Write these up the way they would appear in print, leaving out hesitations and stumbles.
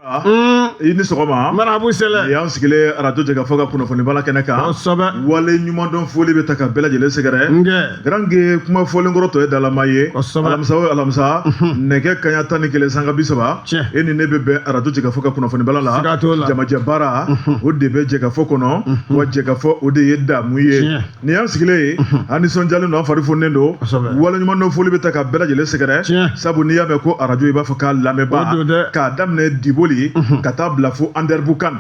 I ni sɔgɔma. Marabu Sɛlɛ. Nin y'an sigilen arajo Jɛkafɔ ka kunnafonibala kɛnɛ kan. Kosɛbɛ. Wale ɲumandɔn foli bɛ ta ka bɛɛ lajɛlen sɛgɛrɛ. Nkɛ. Garange kuma fɔlen kɔrɔ tɔ ye dalama ye. Kosɛbɛ. Alamisa o alamisa. Nɛgɛ kaɲa 11:30. Tiɲɛ. E ni ne bɛ bɛn arajo Jɛkafɔ ka kunnafonibala la. Siga t'o la. Jamajɛ baara. O de bɛ Jɛkafɔ kɔnɔ. Wa Jɛkafɔ o de ye damu ye. Tiɲɛ. Nin y'an sigilen ye. An nisɔndiyalen don, an fari fonnen don. Kosɛbɛ. Wale ɲumandɔn foli bɛ ta ka bɛɛ lajɛlen sɛgɛrɛ. Tiɲɛ. Sabu n'i y'a mɛn ko arajo, i b'a fɔ k'a lamɛnbaa. O don dɛ. K'a daminɛ Diboli ka taa bila fo Andɛribukan.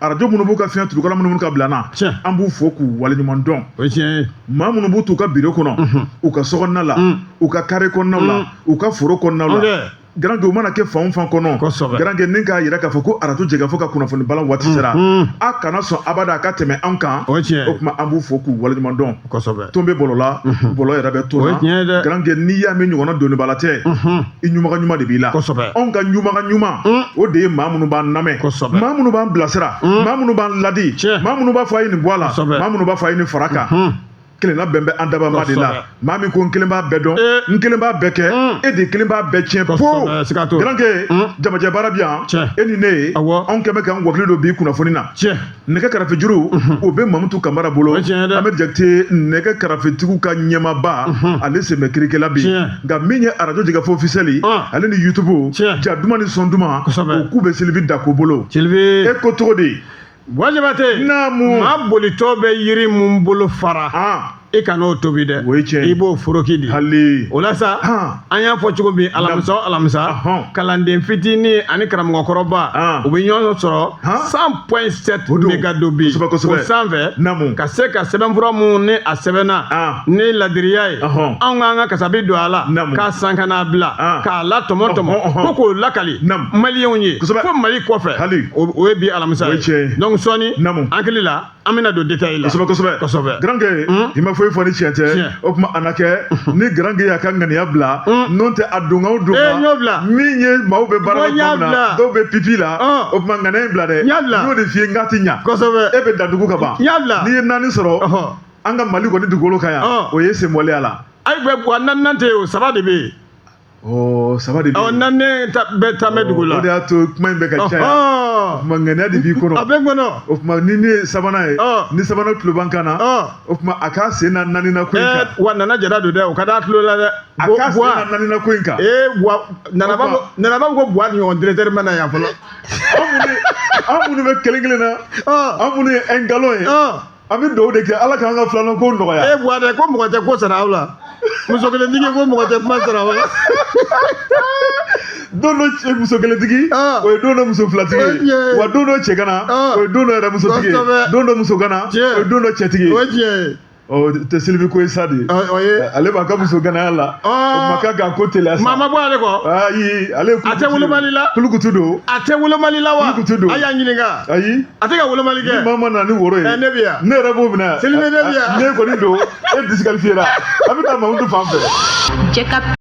Arajo minnu b'u ka fiɲɛ turukala minnu ka bila na. Tiɲɛ. An b'u fo k'u waleɲuman dɔn. O ye tiɲɛ ye. Maa minnu b'u t'u ka biro kɔnɔ, u ka sokɔnɔna la, u ka kare kɔnɔnaw la, u ka foro kɔnɔnaw la. Ok. Garange u mana kɛ fan o fan kɔnɔ. Kosɛbɛ. Garange ni k'a yira k'a fɔ ko arajo Jɛkafɔ ka kunnafoni bala waati sera. A kana sɔn abada a ka tɛmɛ anw kan. O ye tiɲɛ ye. O tuma an b'u fo k'u waleɲuman dɔn. Kosɛbɛ. Ton bɛ bɔlɔ la, bɔlɔ yɛrɛ bɛ ton O ye na. tiɲɛ ye dɛ. Garange n'i y'a mɛn ɲɔgɔnna donnibala tɛ, i ɲumaga ɲuman de b'i la. Kosɛbɛ. Anw ka ɲumaga ɲuman, o de ye maa minnu b'an lamɛn. Kosɛbɛ. Maa minnu b'an bilasira, maa minnu b'an ladi, Tiɲɛ. maa minnu b'a fɔ a ye nin bɔ a la, Kosɛbɛ. maa minnu b'a fɔ a ye nin fara kan. Kelenna bɛn bɛ an dabama de la. Kosɛbɛ. Maa min ko n kelen b'a bɛɛ dɔn, Eh. n kelen b'a bɛɛ kɛ, e de kelen b'a bɛɛ tiɲɛ po. Kosɛbɛ, siga t'o la. Garange jamajɛ baara bi yan. Tiɲɛ. E ni ne ye, Awɔ. anw kɛmɛ k'an wakili don bi kunnafoni na. Tiɲɛ. Nɛgɛ karafejuru o bɛ Mamutu Kamara bolo. O ye tiɲɛ ye dɛ. Ahmed Jakite nɛgɛ karafetigiw ka ɲɛmaaba, ale sen bɛ kirikɛla bi. Tiɲɛ. Nka min ye arajo Jɛkafɔ officiel, ale ni YouTube, Tiɲɛ. ja duman ni sɔn duman, Kosɛbɛ. o k'u bɛ Sylvie Dako bolo. Sylvie. E ko cogo di? Buwa Jabate. Naamu. Maa bolitɔ bɛ yiri mun bolo fara. I kan'o tobi dɛ. O ye tiɲɛ ye. I b'o foroki de. Hali. O la sa, an y'a fɔ cogo min, alamisa o alamisa, kalanden fitinin ani karamɔgɔkɔrɔba, u bɛ ɲɔgɔn sɔrɔ 100.7 O don. megadobi Kosɛbɛ, kosɛbɛ. o sanfɛ Naamu. ka se ka sɛbɛnfura minnu ni a sɛbɛnna ni ladiriya ye, anw k'an ka kasabi don a la Naamu. k'a san ka n'a bila k'a la tɔmɔ tɔmɔ Ɔhɔn, ɔhɔn. ko k'o lakali Naamu. maliyɛnw ye Kosɛbɛ. fo Mali kɔfɛ. Hali. O ye bi alamisa O ye tiɲɛ ye. Donc sɔɔni, Naamu. an hakili la an bɛna don détail la. Kosɛbɛ, kosɛbɛ. Kosɛbɛ. Garange, i ma foyi fɔ ni tiɲɛ tɛ. Tiɲɛ. O tuma a na kɛ ni Garange y'a ka ŋaniya bila, n'o tɛ a donkan o donkan. Ee, n y'o bila. Min ye maaw bɛ baara la N ko n y'a tuma min na, bila. dɔw bɛ pipi la. O tuma ŋaniya in bila dɛ. N y'a bila. N y'o de f'i ye n k'a ti ɲa. Kosɛbɛ. E bɛ dan dugu ka ban. N y'a bila. N'i ye 4 sɔrɔ, an ka Mali kɔni dugukolo kan yan, o ye senbɔliya la. Ayi, bɛ wa naaninan tɛ yen o, 3 de bɛ yen. Ɔ, 3 de bɛ Ɔ yen. naani bɛ taa bɛ dugu la. O de y'a to kuma in bɛ ka caya. O tuma ŋaniya de b'i kɔnɔ. A bɛ n kɔnɔ. O tuma ni ne ye sabanan ye, ni sabanan tulo b'an kan na, o tuma a k'a sen na naani na ko in kan. Wa Nana Jara don dɛ, o ka d'a tulo la dɛ. A k'a sen na naani na ko in kan. Ee, Buwa Nana b'a fɔ, Nana b'a fɔ ko Buwa ɲɔgɔn directeur ma na yan fɔlɔ. Anw minnu bɛ kelen kelen na, anw minnu ye un galon ye, an bɛ dugawu de kɛ Ala k'an ka filanan ko nɔgɔya. Ee Buwa dɛ, ko mɔgɔ tɛ ko sara aw la. Muso kelentigi ko mɔgɔ tɛ kuma sara aw la. Don dɔ cɛ muso kelentigi, o ye don dɔ muso filatigi ye. Wa don dɔ cɛ gana, o ye don dɔ yɛrɛ musotigi ye. Don dɔ muso gana, o ye don dɔ cɛtigi ye. O ye tiɲɛ ye. Ɔ tɛ Sylvie ko ye sa de. O ye. Ale b'a ka muso ganaya la. O ma kan k'a ko teliya sa. Maa ma bɔ ale kɔ. Ayi, ale ye A tɛ wolomali la. Kulukutu don. A tɛ wolomali la wa? Kulukutu don. A y'a ɲininka. Ayi. A tɛ ka wolomali kɛ. Ni maa ma na ni woro ye. Ne bɛ yan. Ne yɛrɛ b'o minɛ. Sylvie ne bɛ yan. Ne kɔni don, e disqualifié la. An bɛ taa Mamutu fan fɛ. Jɛka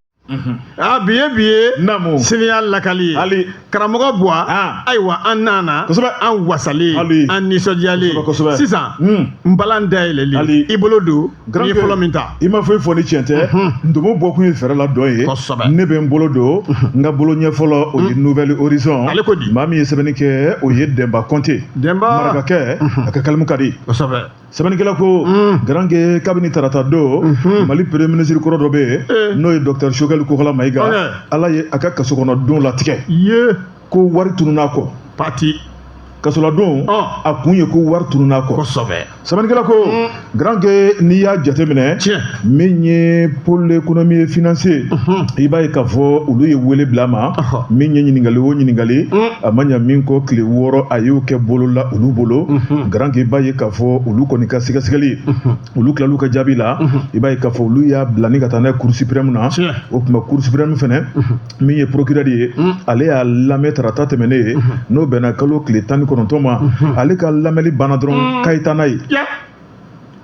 Ah, bi ye bi ye. Naamu. Sini y'a lakali ye. Hali. Karamɔgɔ Buwa. Ayiwa an nana. Kosɛbɛ. An wasalen. Hali. An nisɔndiyalen. Kosɛbɛ, kosɛbɛ. Sisan. N balan dayɛlɛli. Hali. I bolo don. N'i ye fɔlɔ min ta. I ma foyi fɔ ni tiɲɛ tɛ. Ndomo bɔkun ye fɛɛrɛ la dɔ ye. Kosɛbɛ. Ne bɛ n bolo don. N ka bolo ɲɛ fɔlɔ o ye Nouvel Horizon. Ale ko di? Maa min ye sɛbɛnni kɛ o ye Dɛnba Kɔnte. Dɛnba. Marakakɛ, a ka kalimu ka di. Kosɛbɛ. Sɛbɛnnikɛla ko Garange kabini tarata don, Mali premier ministre kɔrɔ dɔ bɛ yen, n'o ye docteur Choguel Kokala Mayiga, Ala ye a ka kaso kɔnɔ don latigɛ. Ye. Ko wari tunun'a kɔ. Pati. Kasoladon, a kun ye ko wari tunun'a kɔ. Kosɛbɛ. Sɛbɛnnikɛla ko Garange n'i y'a jateminɛ, Tiɲɛ. min ye pôle économie et financier, i b'a ye k'a fɔ olu ye wele bila a ma. Min ye ɲininkali o ɲininkali, a ma ɲa min kɔ tile 6 a y'o kɛ bolo la olu bolo. Garange i b'a ye k'a fɔ olu kɔni ka sɛgɛsɛgɛli, olu tilal'u ka jaabi la, i b'a ye k'a fɔ olu y'a bila ni ka taa n'a ye cour suprême na. O tuma cour suprême fɛnɛ, min ye procureur ye, ale y'a lamɛn tarata tɛmɛnen ye, n'o bɛnna kalo tile 19 ma. Ale ka lamɛnli banna dɔrɔn k'a ye taa n'a ye.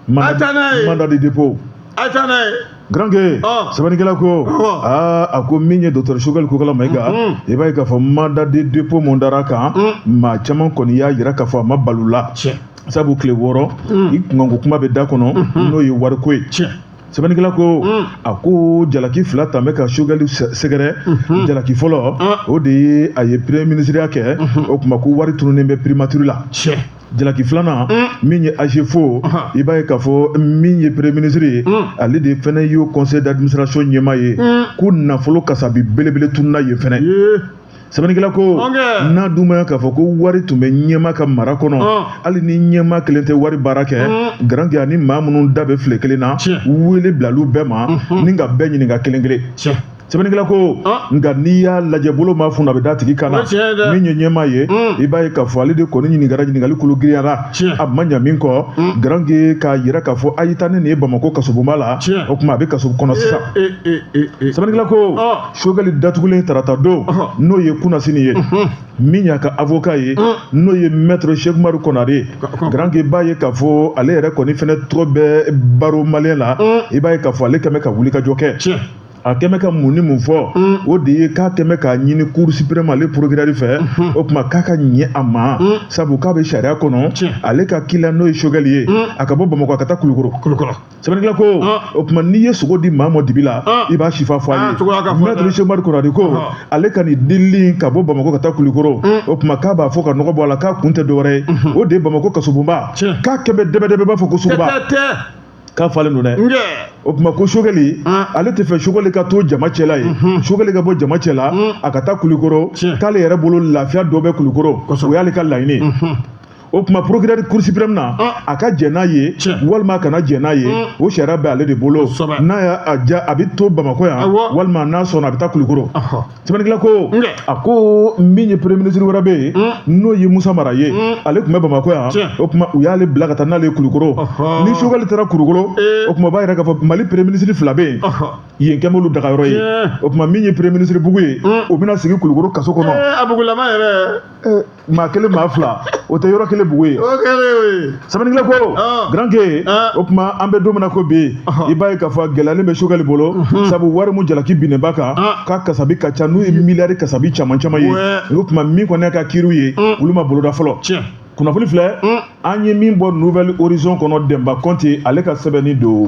Mandat de dépôt. A ye taa n'a ye. Garange sɛbɛnnikɛla ko aa, a ko min ye docteur Choguel Kokala Mayiga, i b'a ye k'a fɔ mandat de dépôt mun dara kan, maa caman kɔni y'a jira k'a fɔ a ma balo la. Sabu tile 6 i kunkanko kuma bɛ da kɔnɔ, n'o ye wariko ye. Sɛbɛnnikɛla ko a ko jalaki fila tan bɛ ka Choguel sɛgɛrɛ. Jalaki fɔlɔ, o de ye a ye premier ministre kɛ, o tuma ko wari tununnen bɛ primature la. Jalaki filanan, min ye AGEFAU, i b'a ye k'a fɔ min ye premier ministre ye, ale de fɛnɛ y'o conseil d'administration ɲɛmaa ye, ko nafolo kasabi belebele tununna yen fɛnɛ. Sɛbɛnnikɛla ko n'a dun ma k'a fɔ ko wari tun bɛ ɲɛmaa ka mara kɔnɔ, hali ni ɲɛmaa kelen tɛ wari baara kɛ, garankɛ ani maa minnu da bɛ file kelen na, wele bilal'u bɛɛ ma ni ka bɛɛ ɲininka kelen kelen. Sɛbɛnnikɛla ko nka n'i y'a lajɛ, bolo ma funu, a bɛ da tigi kan na. Min ye ɲɛmaa ye, i b'a ye k'a fɔ ale de kɔni ɲininkara, ɲininkali kolo giriyara. A ma ɲa min kɔ, garankɛ k'a yira k'a fɔ a y'i taa ni nin ye Bamakɔ kasobonba la. O tuma a bɛ kaso kɔnɔ sisan. Sɛbɛnnikɛla ko Choguel datugulen tarata don, n'o ye kunnasini ye, min y'a ka avocat ye, n'o ye maître Cheikh Umaru Konare, garankɛ b'a ye k'a fɔ ale yɛrɛ kɔni fɛnɛ tɔgɔ bɛ barreau malien la. I b'a ye k'a fɔ ale kɛmɛ ka wulikajɔ kɛ. A kɛmɛ ka mun ni mun fɔ? O de ye k'a kɛmɛ k'a ɲini cour suprême ale procureur fɛ, o tuma k'a ka ɲɛ a ma, sabu k'a bɛ sariya kɔnɔ, ale ka client n'o ye Choguel ye, a ka bɔ Bamakɔ a ka taa Kulukoro. Sɛbɛnnikɛla ko o tuma n'i ye sogo di maa ma dibi la, i b'a sifa fɔ a ye. Maître Cheikh Umaru Konare ko ale ka nin delili ka bɔ Bamakɔ ka taa Kulukoro, o tuma k'a b'a fɔ ka nɔgɔ bɔ a la, k'a kun tɛ dɔwɛrɛ ye, o de ye Bamakɔ kasobonba k'a kɛmɛ dɛbɛdɛbɛ b'a fɔ ko suguba k'a falen don dɛ. O tuma ko Choguel, ale tɛ fɛ Choguel ka to jama cɛla ye, Choguel ka bɔ jama cɛla a ka taa Kulukoro, k'ale yɛrɛ bolo lafiya dɔ bɛ Kulukoro, o y'ale ka laɲini ye. O tuma procureur cour suprême na, a ka jɛn n'a ye walima a kana jɛn n'a ye, o sariya bɛ ale de bolo. N'a y'a ja, a bɛ to Bamakɔ yan, walima n'a sɔnna, a bɛ taa Kulukoro. Sɛbɛnnikɛla ko a ko min ye premier ministre wɛrɛ bɛ yen, n'o ye Musa Mara ye, ale tun bɛ Bamakɔ yan, o tuma u y'ale bila ka taa n'ale ye Kulukoro. Ni Choguel taara Kulukoro, o tuma o b'a yira k'a fɔ Mali premier ministre fila bɛ yen, yen kɛn b'olu dagayɔrɔ ye. O tuma min ye premier ministre bugu ye, o bɛna sigi Kulukoro kaso kɔnɔ. A bugulama yɛrɛ. Maa kelen, maa fila, o tɛ yɔrɔ kelen bugu ye. O kɛlen o ye. Sɛbɛnnikɛla ko garankɛ, o tuma an bɛ don min na ko bi, i b'a ye k'a fɔ gɛlɛyalen bɛ Choguel bolo, sabu wari mun jalaki binnen b'a kan, k'a kasabi ka ca, n'u ye miliyari kasabi caman caman ye. O tuma min kɔni y'a ka kiiriw ye, olu ma boloda fɔlɔ. Kunnafoni filɛ, an ye min bɔ Nouvel Horizon kɔnɔ, Denba Kɔnte ale ka sɛbɛnni don.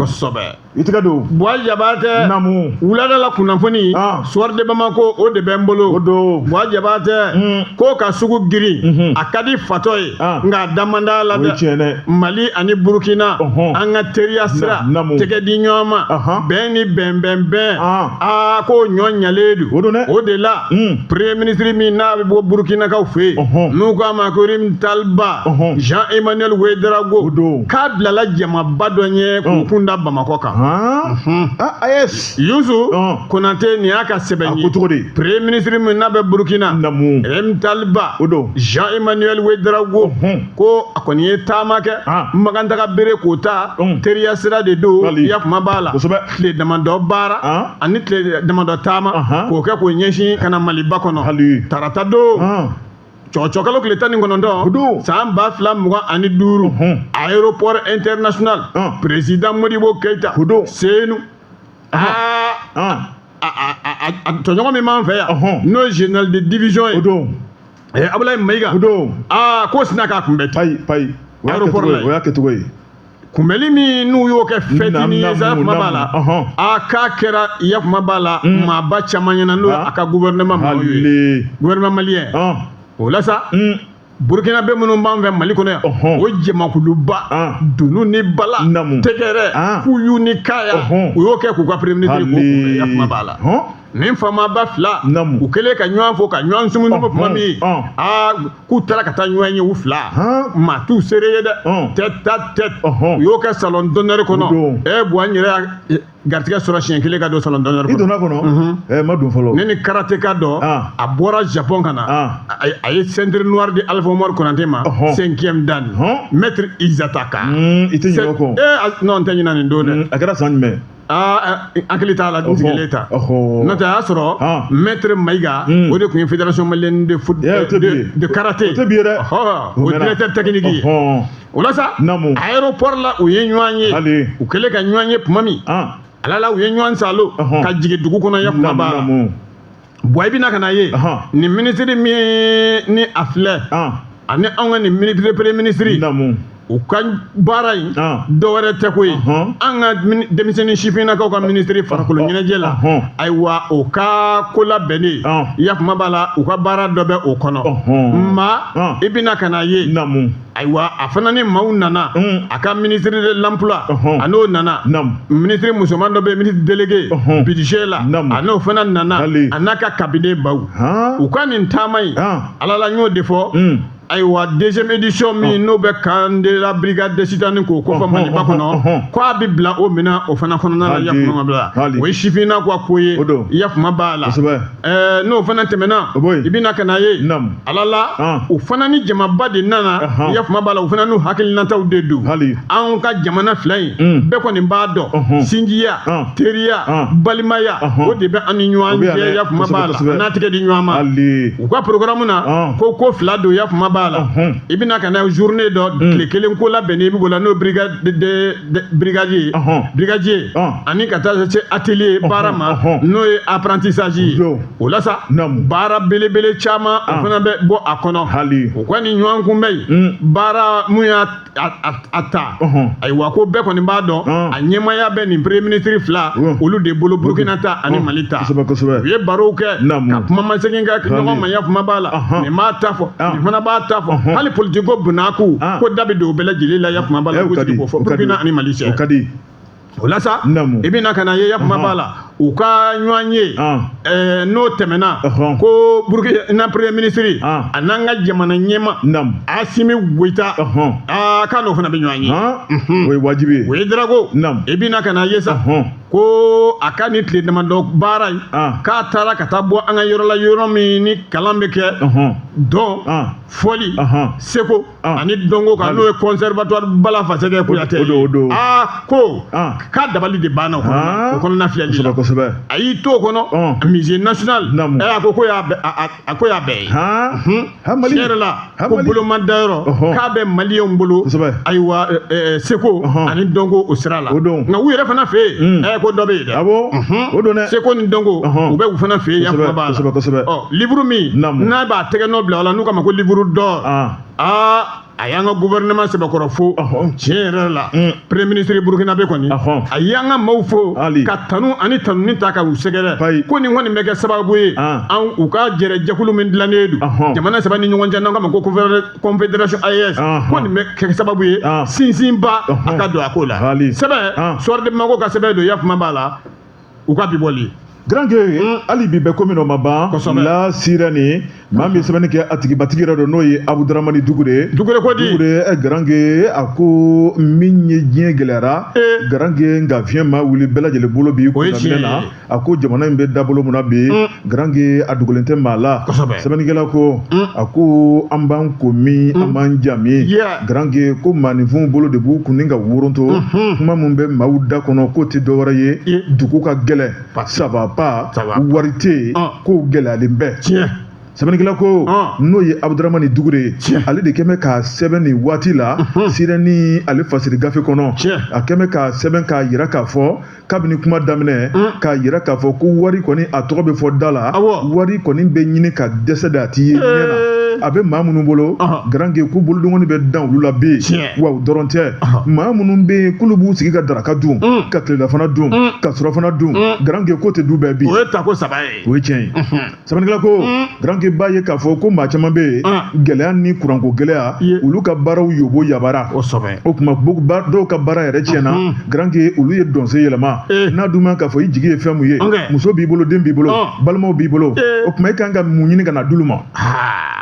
I tɛgɛ don. Buwa Jabatɛ. Naamu. Wulada la kunnafoni. Soir de Bamako, o de bɛ n bolo. O don. Buwa Jabatɛ. Ko ka sugu girin. A ka di fatɔ ye. Nka a da man d'a la dɛ. O ye tiɲɛ dɛ. Mali ani Burukina. An ka teriya sira. Naamu. Tɛgɛ di ɲɔgɔn ma. Bɛn ni bɛn bɛn bɛn. Aa, ko ɲɔ ɲalen don. O don dɛ. O de la. Premier ministre min n'a bɛ bɔ Burukinakaw fɛ yen. N'u k'a ma ko Rimtalba. Jean Emmanuel Ouédraogo. O don. K'a bilala jamaba dɔ ɲɛ k'u kun da Bamakɔ kan. AES. Yusu Konate, nin y'a ka sɛbɛn ye. A ko cogo di? Premier ministre min n'a bɛ Burukina. Naamu. Rimtalba. O don. Jean Emmanuel Ouédraogo. Ko a kɔni ye taama kɛ. Makantaga bere k'o ta. Teriya sira de don. I ya kuma b'a la. Kosɛbɛ. Tile damadɔ baara. Ani tile damadɔ taama. K'o kɛ k'o ɲɛsin ka na Maliba kɔnɔ. Hali. Tarata don. Cɔcɔkalo tile 19, san 2025, aéroport international président Modibo Keïta Senu, aa, a tɔɲɔgɔn min b'an fɛ yan, n'o ye général de division ye, Abulaye Mayiga, aa, k'o sinna k'a kunbɛn. Payi payi. Aéroport la. O y'a kɛcogo ye. Kunbɛli min n'u y'o kɛ fɛtini ye sa, kuma b'a la, a k'a kɛra, ya kuma b'a la, maaba caman ɲɛna, n'o a ka gouvernement maaw ye, gouvernement malien. O la sa, Burukina bɛ minnu b'an fɛ Mali kɔnɔ yan, o jamakuluba dunu ni bala tɛgɛrɛ kuyu ni kaya, u y'o kɛ k'u ka premier ministre k'o kunbɛn, ya kuma b'a la. Nin faamaba fila, u kɛlen ka ɲɔgɔn fo ka ɲɔgɔn sumusumu tuma min, aa, k'u taara ka taa ɲɔgɔn ye, u fila maa t'u seere ye dɛ, tête à tête, u y'o kɛ salon d'honneur kɔnɔ. Ɛ Buwa, n yɛrɛ y'a garijɛgɛ sɔrɔ siɲɛ kelen ka don salon d'honneur kɔnɔ. I donna kɔnɔ? Ɛ, ma don fɔlɔ. Ne ni karatéka dɔ, a bɔra Japon ka na, a ye ceinture noire di Alpha Omar Konate ma, cinquième dan, maître Izataka. I tɛ ɲinɛ o kɔ. Ee, non, n tɛ ɲinɛ nin don dɛ. A kɛra san jumɛn? Aa, hakili t'a la, n sigilen ta. N'o tɛ, a y'a sɔrɔ maître Mayiga, o de tun ye fédération malienne de foot de karaté. O tɛ bi ye dɛ. O directeur technique ye. O la sa, aéroport la, u ye ɲɔgɔn ye. U kɛlen ka ɲɔgɔn ye tuma min, ala la, u ye ɲɔgɔn salo ka jigin dugu kɔnɔ, ya kuma b'a la. Buwa, i bɛna ka na ye nin minisiri min ni a filɛ, ani anw ka nin premier ministre, U ka baara in dɔwɛrɛ tɛ ko ye, an ka denmisɛnnin sifinnakaw ka minisiri farikolo ɲɛnajɛ la, ayiwa, o ka ko labɛnnen, yakuma b'a la, u ka baara dɔ bɛ o kɔnɔ. Maa i bɛna ka na ye, ayiwa, a fana ni maaw nana, a ka ministre de l'emploi, a n'o nana, ministre musoman dɔ bɛ, ministre délégué budget la, a n'o fana nana, a n'a ka cabinet baw. U ka nin taama in, ala la, n y'o de fɔ. Ayiwa, deuxième édition min n'o bɛ camp de la brigade de citadine k'o kofɔ Maliba kɔnɔ, k'a bɛ bila o minɛn o fana kɔnɔna la, yakuma bila, o ye sifinna ka ko ye, yakuma b'a la. N'o fana tɛmɛna, i bɛna ka na ye, ala la, u fana ni jamaba de nana, yakuma b'a la, u fana n'u hakilinataw de don. Anw ka jamana fila in, bɛɛ kɔni b'a dɔn, sinjiya, teriya, balimaya, o de bɛ an ni ɲɔgɔn cɛ, yakuma b'a la, an n'a tɛgɛ di ɲɔgɔn ma. U ka programme na, ko fila don, yakuma b'a la. I bɛna ka na journée dɔ, tile kelen ko labɛnnen i bɛ la, n'o brigade brigadier brigadier ani ka taa se atelier baara ma, n'o ye apprentissage ye. O la sa, baara belebele caman o fana bɛ bɔ a kɔnɔ. U ka nin ɲɔgɔn kunbɛn in, baara mun y'a a ta, ayiwa, ko bɛɛ kɔni b'a dɔn, a ɲɛmaaya bɛ nin premier ministre fila olu de bolo, Burukina ta ani Mali ta. U ye barow kɛ ka kuma masegin kɛ ɲɔgɔn ma, yakuma b'a la, nin b'a ta fɔ, nin fana b'a ta fɔ, hali politiki ko bunako ko da bɛ don o bɛɛ lajɛlen la, yakuma b'a la, k'u sigi k'o fɔ Burukina ani Mali cɛ. O la sa, i bɛna ka na ye, yakuma b'a la, u ka ɲɔgɔn ye n'o tɛmɛna, ko Burukina premier ministre a n'an ka jamana ɲɛma Asimi Goyita, k'a n'o fana bɛ ɲɔgɔn ye. O ye wajibi ye. O ye Darago. I bɛna ka na ye sa, ko a ka nin tile damadɔ baara in, k'a taara ka taa bɔ an ka yɔrɔ la, yɔrɔ min ni kalan bɛ kɛ, dɔn, fɔli, seko ani dɔnko kan, n'o ye conservatoire Bala Fasɛgɛ Kuyatɛ ye. Aa, ko k'a dabali de banna o kɔnɔ, o kɔnɔna filɛli la. A y'i to o kɔnɔ, musée national, a ko ko y'a a ko y'a bɛɛ ye. Tiɲɛ yɛrɛ la, ko boloma dayɔrɔ k'a bɛ maliyɛnw bolo, ayiwa, seko ani dɔnko o sira la. Nka u yɛrɛ fana fɛ yen, ko dɔ bɛ yen dɛ. O don dɛ. Seko ni dɔnko, u bɛ u fana fɛ yen, yakuma b'a la. Ɔ, livre min n'a b'a tɛgɛ nɔ bila o la, n'u k'a ma ko livre d'or, aa, a y'an ka gouvernement sɛbɛkɔrɔ fo. Tiɲɛ yɛrɛ la, premier ministre burkinabé kɔni, a y'an ka maaw fo ka tanu ani tanuni ta ka u sɛgɛrɛ, ko nin kɔni bɛ kɛ sababu ye, an u ka jɛrɛ jɛkulu min dilannen don jamana saba ni ɲɔgɔn cɛ, n'an k'a ma ko confédération AES, ko nin bɛ kɛ sababu ye sinsinba a ka don a ko la. Sɛbɛn Soir de Bamako ka sɛbɛn don, yakuma b'a la, u ka bi bɔli. Grand hali bi bɛ komi o ma ban la sirani, maa min ye sɛbɛnni kɛ, a tigibatigi yɛrɛ don, n'o ye Abudaramani Dugure. Dugure ko di? Dugure, Grand a ko min ye diɲɛ gɛlɛyara, Grand, nka fiɲɛ ma wuli bɛɛ lajɛlen bolo bi kunnaminɛ na. A ko jamana in bɛ dabolo mun na bi, Grand, a dogolen tɛ maa la. Sɛbɛnnikɛla ko, a ko an b'an ko min, an b'an ja min, Grand, ko maaninfinw bolo de b'u kun ni ka woronto. Kuma min bɛ maaw da kɔnɔ, k'o tɛ dɔwɛrɛ ye, dugu ka gɛlɛn, ça va pas, wari tɛ yen, kow gɛlɛyalen bɛɛ. Sɛbɛnnikɛla ko, n'o ye Abudaramani Dugure ye, ale de kɛn bɛ k'a sɛbɛn nin waati la sirɛni ale fasiri gafe kɔnɔ. A kɛn bɛ k'a sɛbɛn k'a yira k'a fɔ kabini kuma daminɛ, k'a yira k'a fɔ ko wari kɔni, a tɔgɔ bɛ fɔ da la, wari kɔni bɛ ɲini ka dɛsɛ de, a t'i ye ɲɛ na. A bɛ maa minnu bolo, Grand, k'u bolodengɔnni bɛ dan olu la bi. Wa o dɔrɔn tɛ, maa minnu bɛ yen k'olu b'u sigi ka daraka dun, ka tilelafana dun, ka surafana dun, Grand, k'o tɛ du bɛɛ bi. O ye tako saba ye. O ye tiɲɛ ye. Sɛbɛnnikɛla ko, Grand, b'a ye k'a fɔ ko maa caman bɛ yen, gɛlɛya ni kuranko gɛlɛya, olu ka baaraw yobo yabara. O tuma dɔw ka baara yɛrɛ tiɲɛna. Grand, olu ye dɔnse yɛlɛma n'a dun ma k'a fɔ i jigi ye fɛn mun ye, muso b'i bolo, den b'i bolo, balimaw b'i bolo, o tuma e kan ka mun ɲini ka na d'olu ma?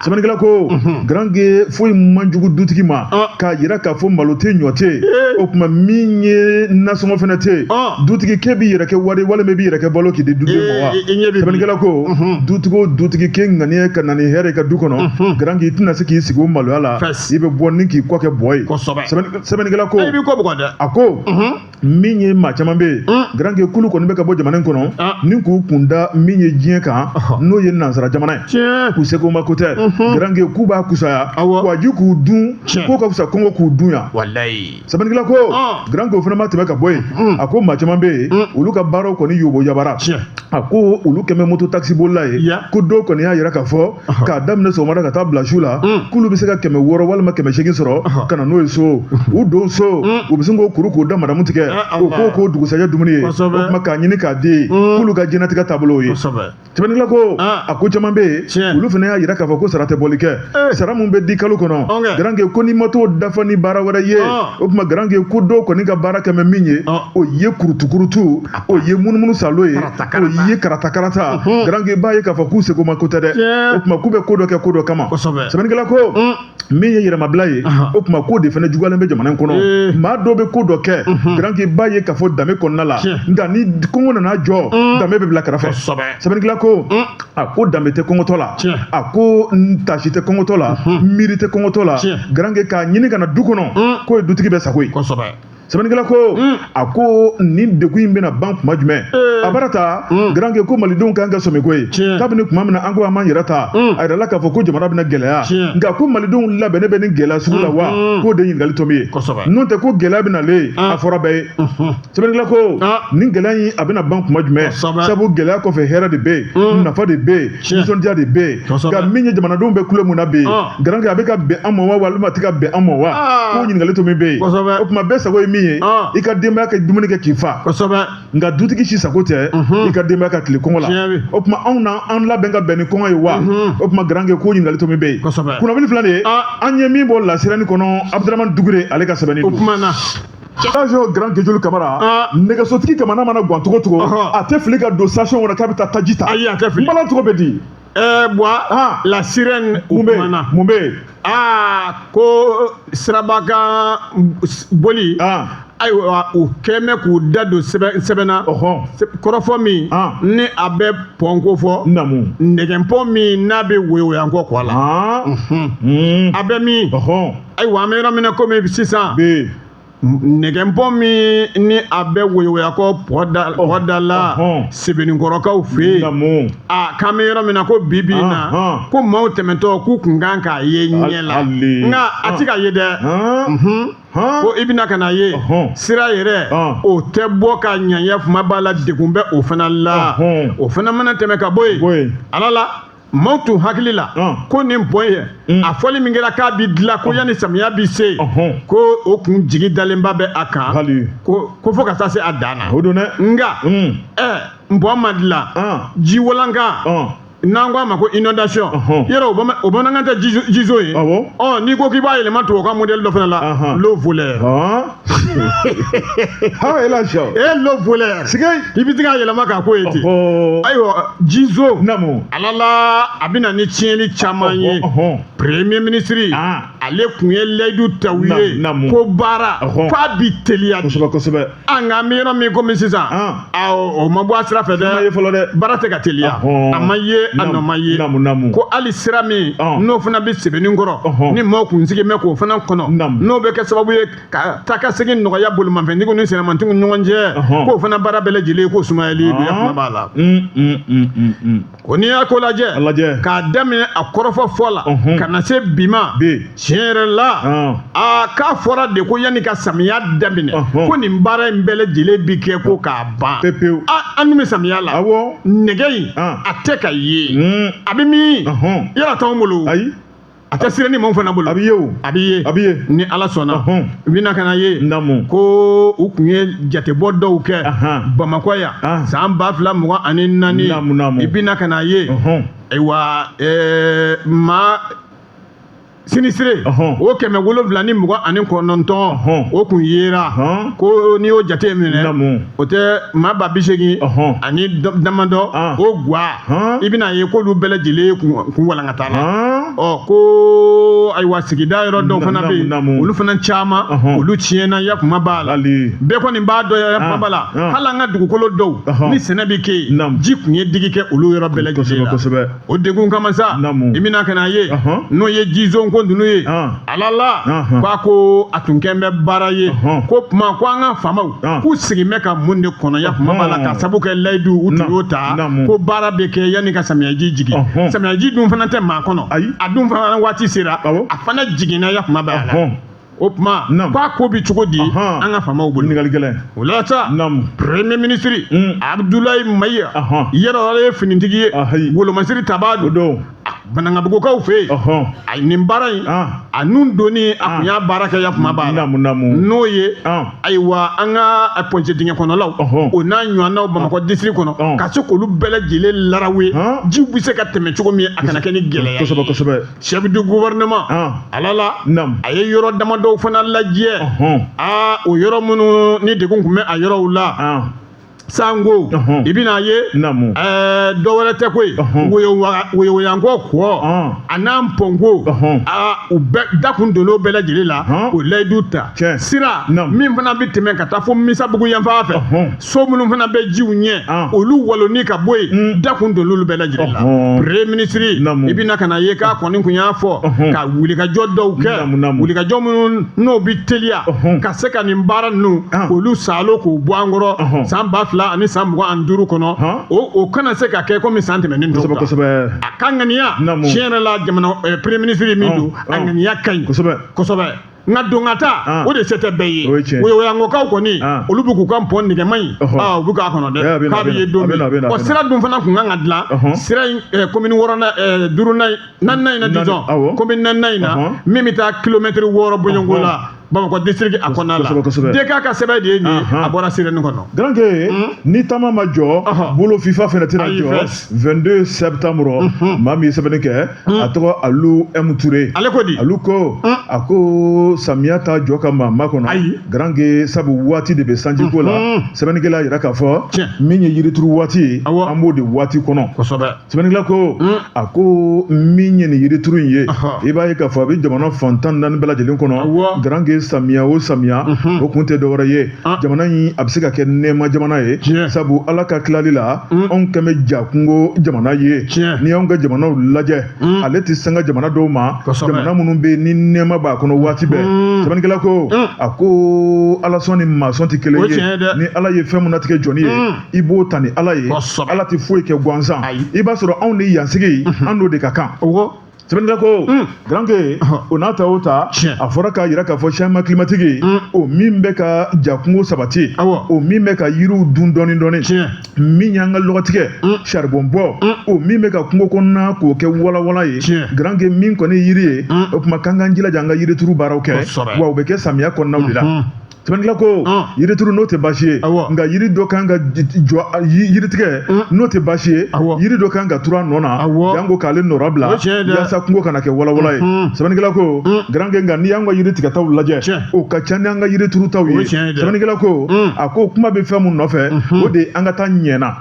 Sɛbɛnnikɛla ko, Grand, foyi man jugu dutigi ma k'a yira k'a fɔ malo tɛ, ɲɔ tɛ, o tuma min ye nasɔngɔ fana tɛ yen, dutigi k'e b'i yɛrɛ kɛ wari walima i b'i yɛrɛ kɛ balo k'i di duden ma wa? Sɛbɛnnikɛla ko, dutigi o dutigi k'e ŋaniya ka na ni hɛrɛ i ka du kɔnɔ, Grand, i tɛna se k'i sigi o maloya la, i bɛ bɔ ni k'i kɔ kɛ bɔ ye. Sɛbɛnnikɛla ko, a ko min ye maa caman bɛ yen, Grand, k'olu kɔni bɛ ka bɔ jamana in kɔnɔ ni k'u kun da min ye diɲɛ kan, n'o ye nansara jamana ye, k'u seko ma ko tɛ. Garange k'u b'a kusaya waji k'u dun k'o ka fisa kɔngɔ k'u dun yan walayi sɛbɛnnikɛla ko garange o fana ma tɛmɛ ka bɔ yen a ko maa caman bɛ yen olu ka baaraw kɔni yobo yabara a ko olu kɛmɛ moto taxi bolila ye ko dɔw kɔni y'a yira k'a fɔ k'a daminɛ sɔgɔmada ka taa bila su la k'olu bɛ se ka 600 walima 800 sɔrɔ ka na n'o ye so u don so u bɛ sin k'o kuru k'o da madamu tigɛ o ko k'o dugusajɛ dumuni ye o tuma k'a ɲini k'a di k'olu ka diɲɛnatigɛ taabolo ye sɛbɛnnikɛla ko a ko caman bɛ yen olu fana y'a yira k'a fɔ ko sara tɛ bɔli kɛ sara mun bɛ di kalo kɔnɔ garange ko n'i ma t'o dafa ni baara wɛrɛ ye o tuma garange ko dɔw kɔni ka baara kɛmɛ min ye o ye kurutukurutu o ye munumunu salo ye o ye karata karata garange b'a ye k'a fɔ k'u seko ma ko tɛ dɛ o tuma k'u bɛ ko dɔ kɛ ko dɔ kama sɛbɛnnikɛla ko min ye yɛrɛmabila ye o tuma k'o de fana juguyalen bɛ jamana in kɔnɔ maa dɔw bɛ ko dɔ kɛ garange b'a ye k'a fɔ danbe kɔnɔna la nka ni kɔngɔ nana jɔ danbe bɛ bila kɛrɛfɛ sɛbɛnnikɛla ko a ko danbe tɛ kɔngɔtɔ la a ko tasi tɛ kɔngɔtɔ la miiri tɛ kɔngɔtɔ la garange k'a ɲini ka na du kɔnɔ k'o ye dutigi bɛɛ sago ye sɛbɛnnikɛla ko a ko nin degun in bɛna ban kuma jumɛn a bara ta garange ko malidenw kan ka sɔmi ko ye kabini kuma min na an ko an m'an yɛrɛ ta a yirala k'a fɔ ko jamana bɛna gɛlɛya nka ko malidenw labɛnnen bɛ nin gɛlɛya sugu la wa k'o de ɲininkali tomi ye n'o tɛ ko gɛlɛya bɛ nalen a fɔra bɛɛ ye sɛbɛnnikɛla ko nin gɛlɛya in a bɛna ban kuma jumɛn sabu gɛlɛya kɔfɛ hɛrɛ de bɛ yen nafa de bɛ yen nisɔndiya de bɛ yen nka min ye jamanadenw bɛ kule mun na bi garange a bɛ ka bɛn an ma wa walima a tɛ ka bɛn an ma wa k'o ɲininkali tomi bɛ yen o tuma bɛɛ sago ye min ye i ka denbaya ka dumuni kɛ k'i fa nka dutigi si sago tɛ i ka denbaya ka tile kɔngɔ la o tuma anw na an labɛn ka bɛn ni kɔngɔ ye wa o tuma garange k'o ɲininkali tomi bɛ yen kunnafoni filɛ nin ye an ye min bɔ La Sirène kɔnɔ Abudramani Dugure ale ka sɛbɛnni don. Station Grand Gejoli Kamara nɛgɛsotigi kamana mana gan cogo cogo a tɛ fili ka don station kɔnɔ k'a bɛ taa taji ta. Ayi, a tɛ fili. N bala tɔgɔ bɛ di. Buwa La Sirène mun bɛ yen mun bɛ yen. Aa ko sirabakan boli. Ayiwa u kɛn bɛ k'u da don sɛbɛn na. Kɔrɔfɔ min ni a bɛ pɔn ko fɔ. Naamu. Nɛgɛnpɔn min n'a bɛ woyowoyankɔ kɔ la. A bɛ min. Ayiwa an bɛ yɔrɔ min na komi sisan. Nɛgɛnpɔn min ni a bɛ woyowoyakɔ pɔn da la Sebeninkɔrɔkaw fɛ yen a k'an bɛ yɔrɔ min na ko bi bi in na ko maaw tɛmɛtɔ k'u kun kan k'a ye ɲɛ la nka a tɛ ka ye dɛ ko i bɛna ka na ye sira yɛrɛ o tɛ bɔ ka ɲɛ kuma b'a la degun bɛ o fana la o fana mana tɛmɛ ka bɔ yen ala la maaw tun hakili la ko nin pɔn ye a fɔli min kɛra k'a bi dilan ko yanni samiya bi se ko o kun jigi dalenba bɛ a kan ko fo ka taa se a dan na nka pɔn ma dilan ji walanka n'an ko a ma ko inondation yɔrɔ o bamanankan tɛ jizo ye ɔ n'i ko k'i b'a yɛlɛma tubabukan modèle dɔ fana la l'eau voleur Ha e la sɔ. E l'eau voleur. Sigi. I bɛ se k'a yɛlɛma k'a ko ye ten. Ayiwa jizo. Naamu. Ala la a bɛ na ni tiɲɛni caman ye. Premier ministre. Ale kun ye layidu ta u ye. Naamu. Ko baara. K'a bi teliya. Kosɛbɛ kosɛbɛ. An nka an bɛ yɔrɔ min komi sisan. O ma bɔ a sira fɛ dɛ. A ma ye fɔlɔ dɛ. Baara tɛ ka teliya. A ma ye a nɔ ma ye. Naamu naamu. Ko hali sira min. N'o fana bɛ Sebeninkɔrɔ. Ni maaw kun sigi bɛ k'o fana kɔnɔ. Naamu. N'o bɛ kɛ sababu ye ka taa ka segin nɔgɔya bolimafɛntigiw ni sennamatigiw ni ɲɔgɔn cɛ k'o fana baara bɛɛ lajɛlen k'o sumayali don kuma b'a la ko n'i y'a ko lajɛ k'a daminɛ a kɔrɔfɔ fɔ la ka na se bi ma tiɲɛ yɛrɛ la a k'a fɔra de ko yanni ka samiya daminɛ ko nin baara in bɛɛ lajɛlen bi kɛ ko k'a ban pewu an dun bɛ samiya la nɛgɛ in a tɛ ka ye a bɛ min yala t'anw bolo ayi a tɛ Sirène maaw fana bolo a bɛ ye o a bɛ ye a bɛ ye ni ala sɔnna u bɛna ka na ye naamu ko u kun ye jatebɔ dɔw kɛ Bamakɔ yan san 2024 naamu naamu i bɛna ka na ye ayiwa maa sinistré o 729 o kun yera ko n'i y'o jate minɛ o tɛ maa 80 ani damadɔ o gwa i bɛna ye k'olu bɛɛ lajɛlen kun walankata la ɔ ko ayiwa sigida yɔrɔ dɔw fana bɛ yen olu fana caman olu tiɲɛna ya kuma b'a la bɛɛ kɔni b'a dɔn ya kuma b'a la hali an ka dugukolo dɔw ni sɛnɛ bɛ kɛ yen ji kun ye digi kɛ olu yɔrɔ bɛɛ lajɛlen la o degun kama sa i bɛna ka na ye n'o ye jizonko ko ninnu ye ala la k'a ko a tun kɛn bɛ baara ye ko tuma ko an ka faamaw k'u sigin bɛ ka mun de kɔnɔ ya kuma b'a la ka sabu kɛ layidu u tun y'o ta ko baara bɛ kɛ yanni ka samiyaji jigin samiyaji dun fana tɛ maa kɔnɔ a dun fana waati sera a fana jiginna ya kuma b'a la o tuma k'a ko bɛ cogo di an ka faamaw bolo ɲininkali gɛlɛn o la sa premier ministre Abdoulaye Mayiga yɛrɛ ale ye finitigi ye wolomasiri tabaa don Banankabugukaw fɛ yen a nin baara in a nun donni a kun y'a baara kɛ ya kuma b'a la n'o ye ayiwa an ka pɔnze dingɛ kɔnɔlaw o n'a ɲɔgɔnnaw Bamakɔ district kɔnɔ ka se k'olu bɛɛ lajɛlen larawe jiw bɛ se ka tɛmɛ cogo min a kana kɛ ni gɛlɛya ye kosɛbɛ kosɛbɛ chef du gouvernement ala la a ye yɔrɔ damadɔw fana lajɛ aa o yɔrɔ minnu ni degun tun bɛ a yɔrɔw la sango i bɛna ye dɔ wɛrɛ tɛ koyi woyowoyankɔ kɔ a n'a pɔnko aa u bɛɛ da kun donn'o bɛɛ lajɛlen la o layidu ta sira min fana bɛ tɛmɛ ka taa fo misabugu yanfan fɛ so minnu fana bɛ jiw ɲɛ olu walonni ka bɔ yen da kun donn'olu bɛɛ lajɛlen la premier ministre i bɛna ka na ye k'a kɔni kun y'a fɔ ka wulikajɔ dɔw kɛ wulikajɔ minnu n'o bɛ teliya ka se ka nin baara ninnu olu saalo k'u bɔ an kɔrɔ san 2025 kɔnɔ o kana se ka kɛ komi san tɛmɛnen tɔw kosɛbɛ a ka ŋaniya tiɲɛ yɛrɛ la jamana premier ministre min don a ŋaniya ka ɲi kosɛbɛ kosɛbɛ nka don ka taa o de se tɛ bɛɛ ye woyowoyankokaw kɔni olu bɛ k'u ka pɔn nɛgɛma in u bɛ k'a kɔnɔ dɛ k'a bɛ ye don min ɔ sira dun fana kun kan ka dilan sira in commune wɔɔrɔnan duurunan naaninan in na disons commune naaninan in na min bɛ taa kilomɛtiri 6 bɔɲɔgɔnko la Bamakɔ district a kɔnɔna la DK ka sɛbɛn de ye nin ye a bɔra sirɛni kɔnɔ Garanke ni taama ma jɔ bolo FIFA fana tɛna jɔ 22 septembre maa min ye sɛbɛnni kɛ a tɔgɔ Alu M Ture ale ko di Alu ko a ko samiya t'a jɔ ka maa makɔnɔ ayi Garanke sabu waati de bɛ sanjiko la sɛbɛnnikɛla yira k'a fɔ min ye yirituru waati ye an b'o de waati kɔnɔ kosɛbɛ Sɛbɛnnikɛla ko a ko min ye nin yirituru in ye i b'a ye k'a fɔ a bɛ jamana fan 14 bɛɛ lajɛlen kɔnɔ Garanke samiya o samiya o kun tɛ dɔwɛrɛ ye jamana in a bɛ se ka kɛ nɛɛma jamana ye sabu Ala ka tilali la anw kɛn bɛ ja kungo jamana ye n'i y'anw ka jamanaw lajɛ ale tɛ sanga jamana dɔw ma jamana minnu bɛ yen ni nɛɛma b'a kɔnɔ waati bɛɛ sɛbɛnnikɛla ko a ko Ala sɔn ni maa sɔn tɛ kelen ye ni Ala ye fɛn min latigɛ jɔnni ye i b'o ta ni Ala ye Ala tɛ foyi kɛ gansan i b'a sɔrɔ anw ni yansigi an n'o de ka kan sɛbɛnnikɛla ko Garanke o n'a ta o ta a fɔra k'a jira k'a fɔ changement climatique o min bɛ ka jakungo sabati o min bɛ ka yiriw dun dɔɔni dɔɔni min y'an ka lɔgɔtigɛ charbon bɔ o min bɛ ka kungo kɔnɔna k'o kɛ walawala ye Garanke min kɔni ye yiri ye o tuma k'an k'an jilaja an ka yirituru baaraw kɛ wa o bɛ kɛ samiya kɔnɔnaw de la Sɛbɛnnikɛla ko yirituru n'o tɛ baasi ye nka yiri dɔ kan ka jɔ yiritigɛ n'o tɛ baasi ye yiri dɔ kan ka turu a nɔ na janko k'ale nɔrɔbila yaasa kungo kana kɛ walawala ye sɛbɛnnikɛla ko Garanke nka n'i y'an ka yiri tigɛtaw lajɛ o ka ca ni an ka yiri turutaw ye sɛbɛnnikɛla ko a ko kuma bɛ fɛn mun nɔfɛ o de ye an ka taa ɲɛna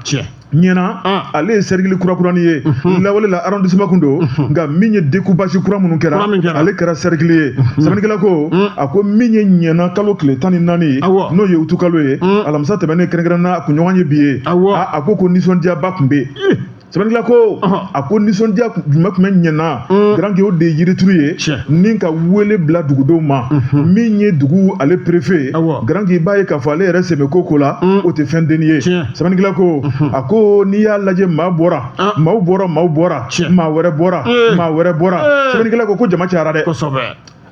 ɲɛna ale ye sɛrikili kurakurani ye lawale la arrondissement kun don nka min ye découpage kura minnu kɛra ale kɛra sɛrikili ye sɛbɛnnikɛla ko a ko min ye ɲɛna kalo tile 14 ye n'o ye utukalo ye alamisa tɛmɛnen kɛrɛnkɛrɛnna kunɲɔgɔn ye bi ye a ko nisɔndiyaba tun bɛ yen sɛbɛnnikɛla ko a ko nisɔndiya jumɛn tun bɛ ɲɛna Garanke o de ye yirituru ye ni ka wele bila dugudenw ma min ye dugu ale préfet Garanke i b'a ye k'a fɔ ale yɛrɛ sen bɛ ko ko la o tɛ fɛn denni ye sɛbɛnnikɛla ko a ko n'i y'a lajɛ maa bɔra maaw bɔra maaw bɔra maa wɛrɛ bɔra maa wɛrɛ bɔra sɛbɛnnikɛla ko ko jama cayara dɛ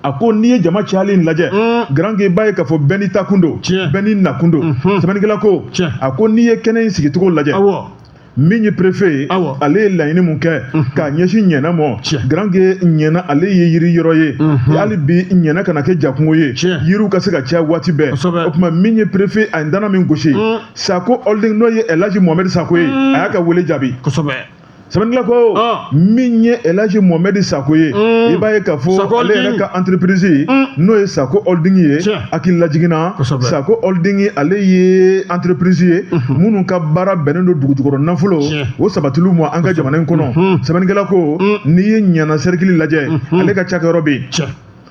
a ko n'i ye jama cayali in lajɛ Garanke i b'a ye k'a fɔ bɛɛ n'i taakun don bɛɛ n'i nakun don sɛbɛnnikɛla ko a ko n'i ye kɛnɛ in sigicogo lajɛ min ye préfet ye ale ye laɲini mun kɛ k'a ɲɛsin ɲɛna ma Garanke ɲɛna ale ye yiri yɔrɔ ye hali bi ɲɛna kana kɛ jakungo ye yiriw ka se ka caya waati bɛɛ o tuma min ye préfet a ye dana min gosi Sako Holding n'o ye Elhaji Mohamed Sako ye a y'a ka wele jaabi sɛbɛnnikɛla ko min ye Elhaji Mohamed Sako ye i b'a ye k'a fɔ ale yɛrɛ ka entreprise n'o ye Sako Holding ye hakililajigin na Sako Holding ale ye entreprise ye minnu ka baara bɛnnen don dugujukɔrɔ nafolo o sabatiliw ma an ka jamana in kɔnɔ sɛbɛnnikɛla ko n'i ye ɲɛna sɛrikili lajɛ ale ka cakɛyɔrɔ bɛ yen.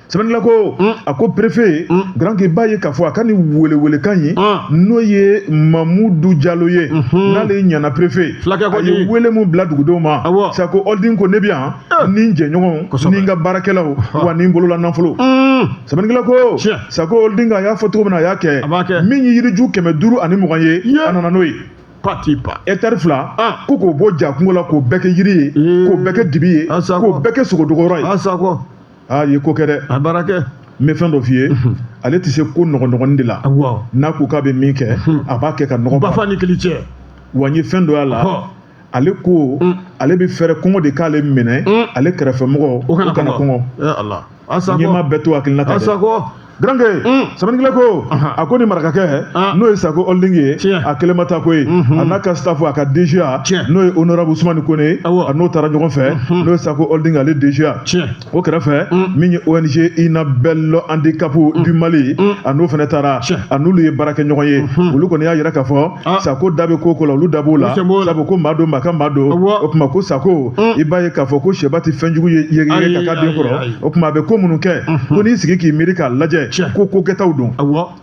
Sɛbɛnnikɛla ko a ko préfet Grand i b'a ye k'a fɔ a ka nin welewelekan ye n'o ye Mamudu Jalo ye n'ale ye Ɲana préfet a ye wele mun bila dugudenw ma Sako Holding ko ne bɛ yan ni n jɛɲɔgɔnw ni n ka baarakɛlaw wa ni n bolola nafolo. Sɛbɛnnikɛla ko Sako Holding a y'a fɔ cogo min na a y'a kɛ min ye yiriju 520 ye a nana n'o ye hectare 2 ko k'o bɔ ja kungo la k'o bɛɛ kɛ yiri ye k'o bɛɛ kɛ dibi ye k'o bɛɛ kɛ sogodogoyɔrɔ ye. Aa ye ko kɛ dɛ. A baara kɛ. N bɛ fɛn dɔ f'i ye, ale tɛ se ko nɔgɔnɔgɔnin de la. N'a ko k'a bɛ min kɛ, a b'a kɛ ka nɔgɔ bafa ni kili cɛ. Wa n ye fɛn dɔ y'a la, ale ko ale bɛ fɛɛrɛ kɔngɔ de k'ale minɛ, ale kɛrɛfɛmɔgɔ o kana kɔngɔ. Ɲɛmaa bɛɛ to hakilina ta dɛ. Garankɛ, sɛbɛnnikɛla ko a ko ni marakakɛ n'o ye Sako Holding ye, a kelen ma taa ko ye, a n'a ka staff, a ka DGA n'o ye honorable Usumani Kone, a n'o taara ɲɔgɔn fɛ, n'o ye Sako Holding ale DGA. O kɛrɛfɛ min ye ONG Inabel Handicap du Mali, a n'o fana taara, a n'olu ye baara kɛ ɲɔgɔn ye. Olu kɔni y'a jira k'a fɔ Sako da bɛ ko ko la, olu da b'o la, sabu ko maa don, maa ka maa don. O tuma ko Sako, i b'a ye k'a fɔ ko sɛba tɛ fɛnjugu ye ka k'a den kɔrɔ. O tuma a bɛ ko minnu kɛ, ko n'i sigi k'i miiri k'a lajɛ, ko ko kɛtaw don.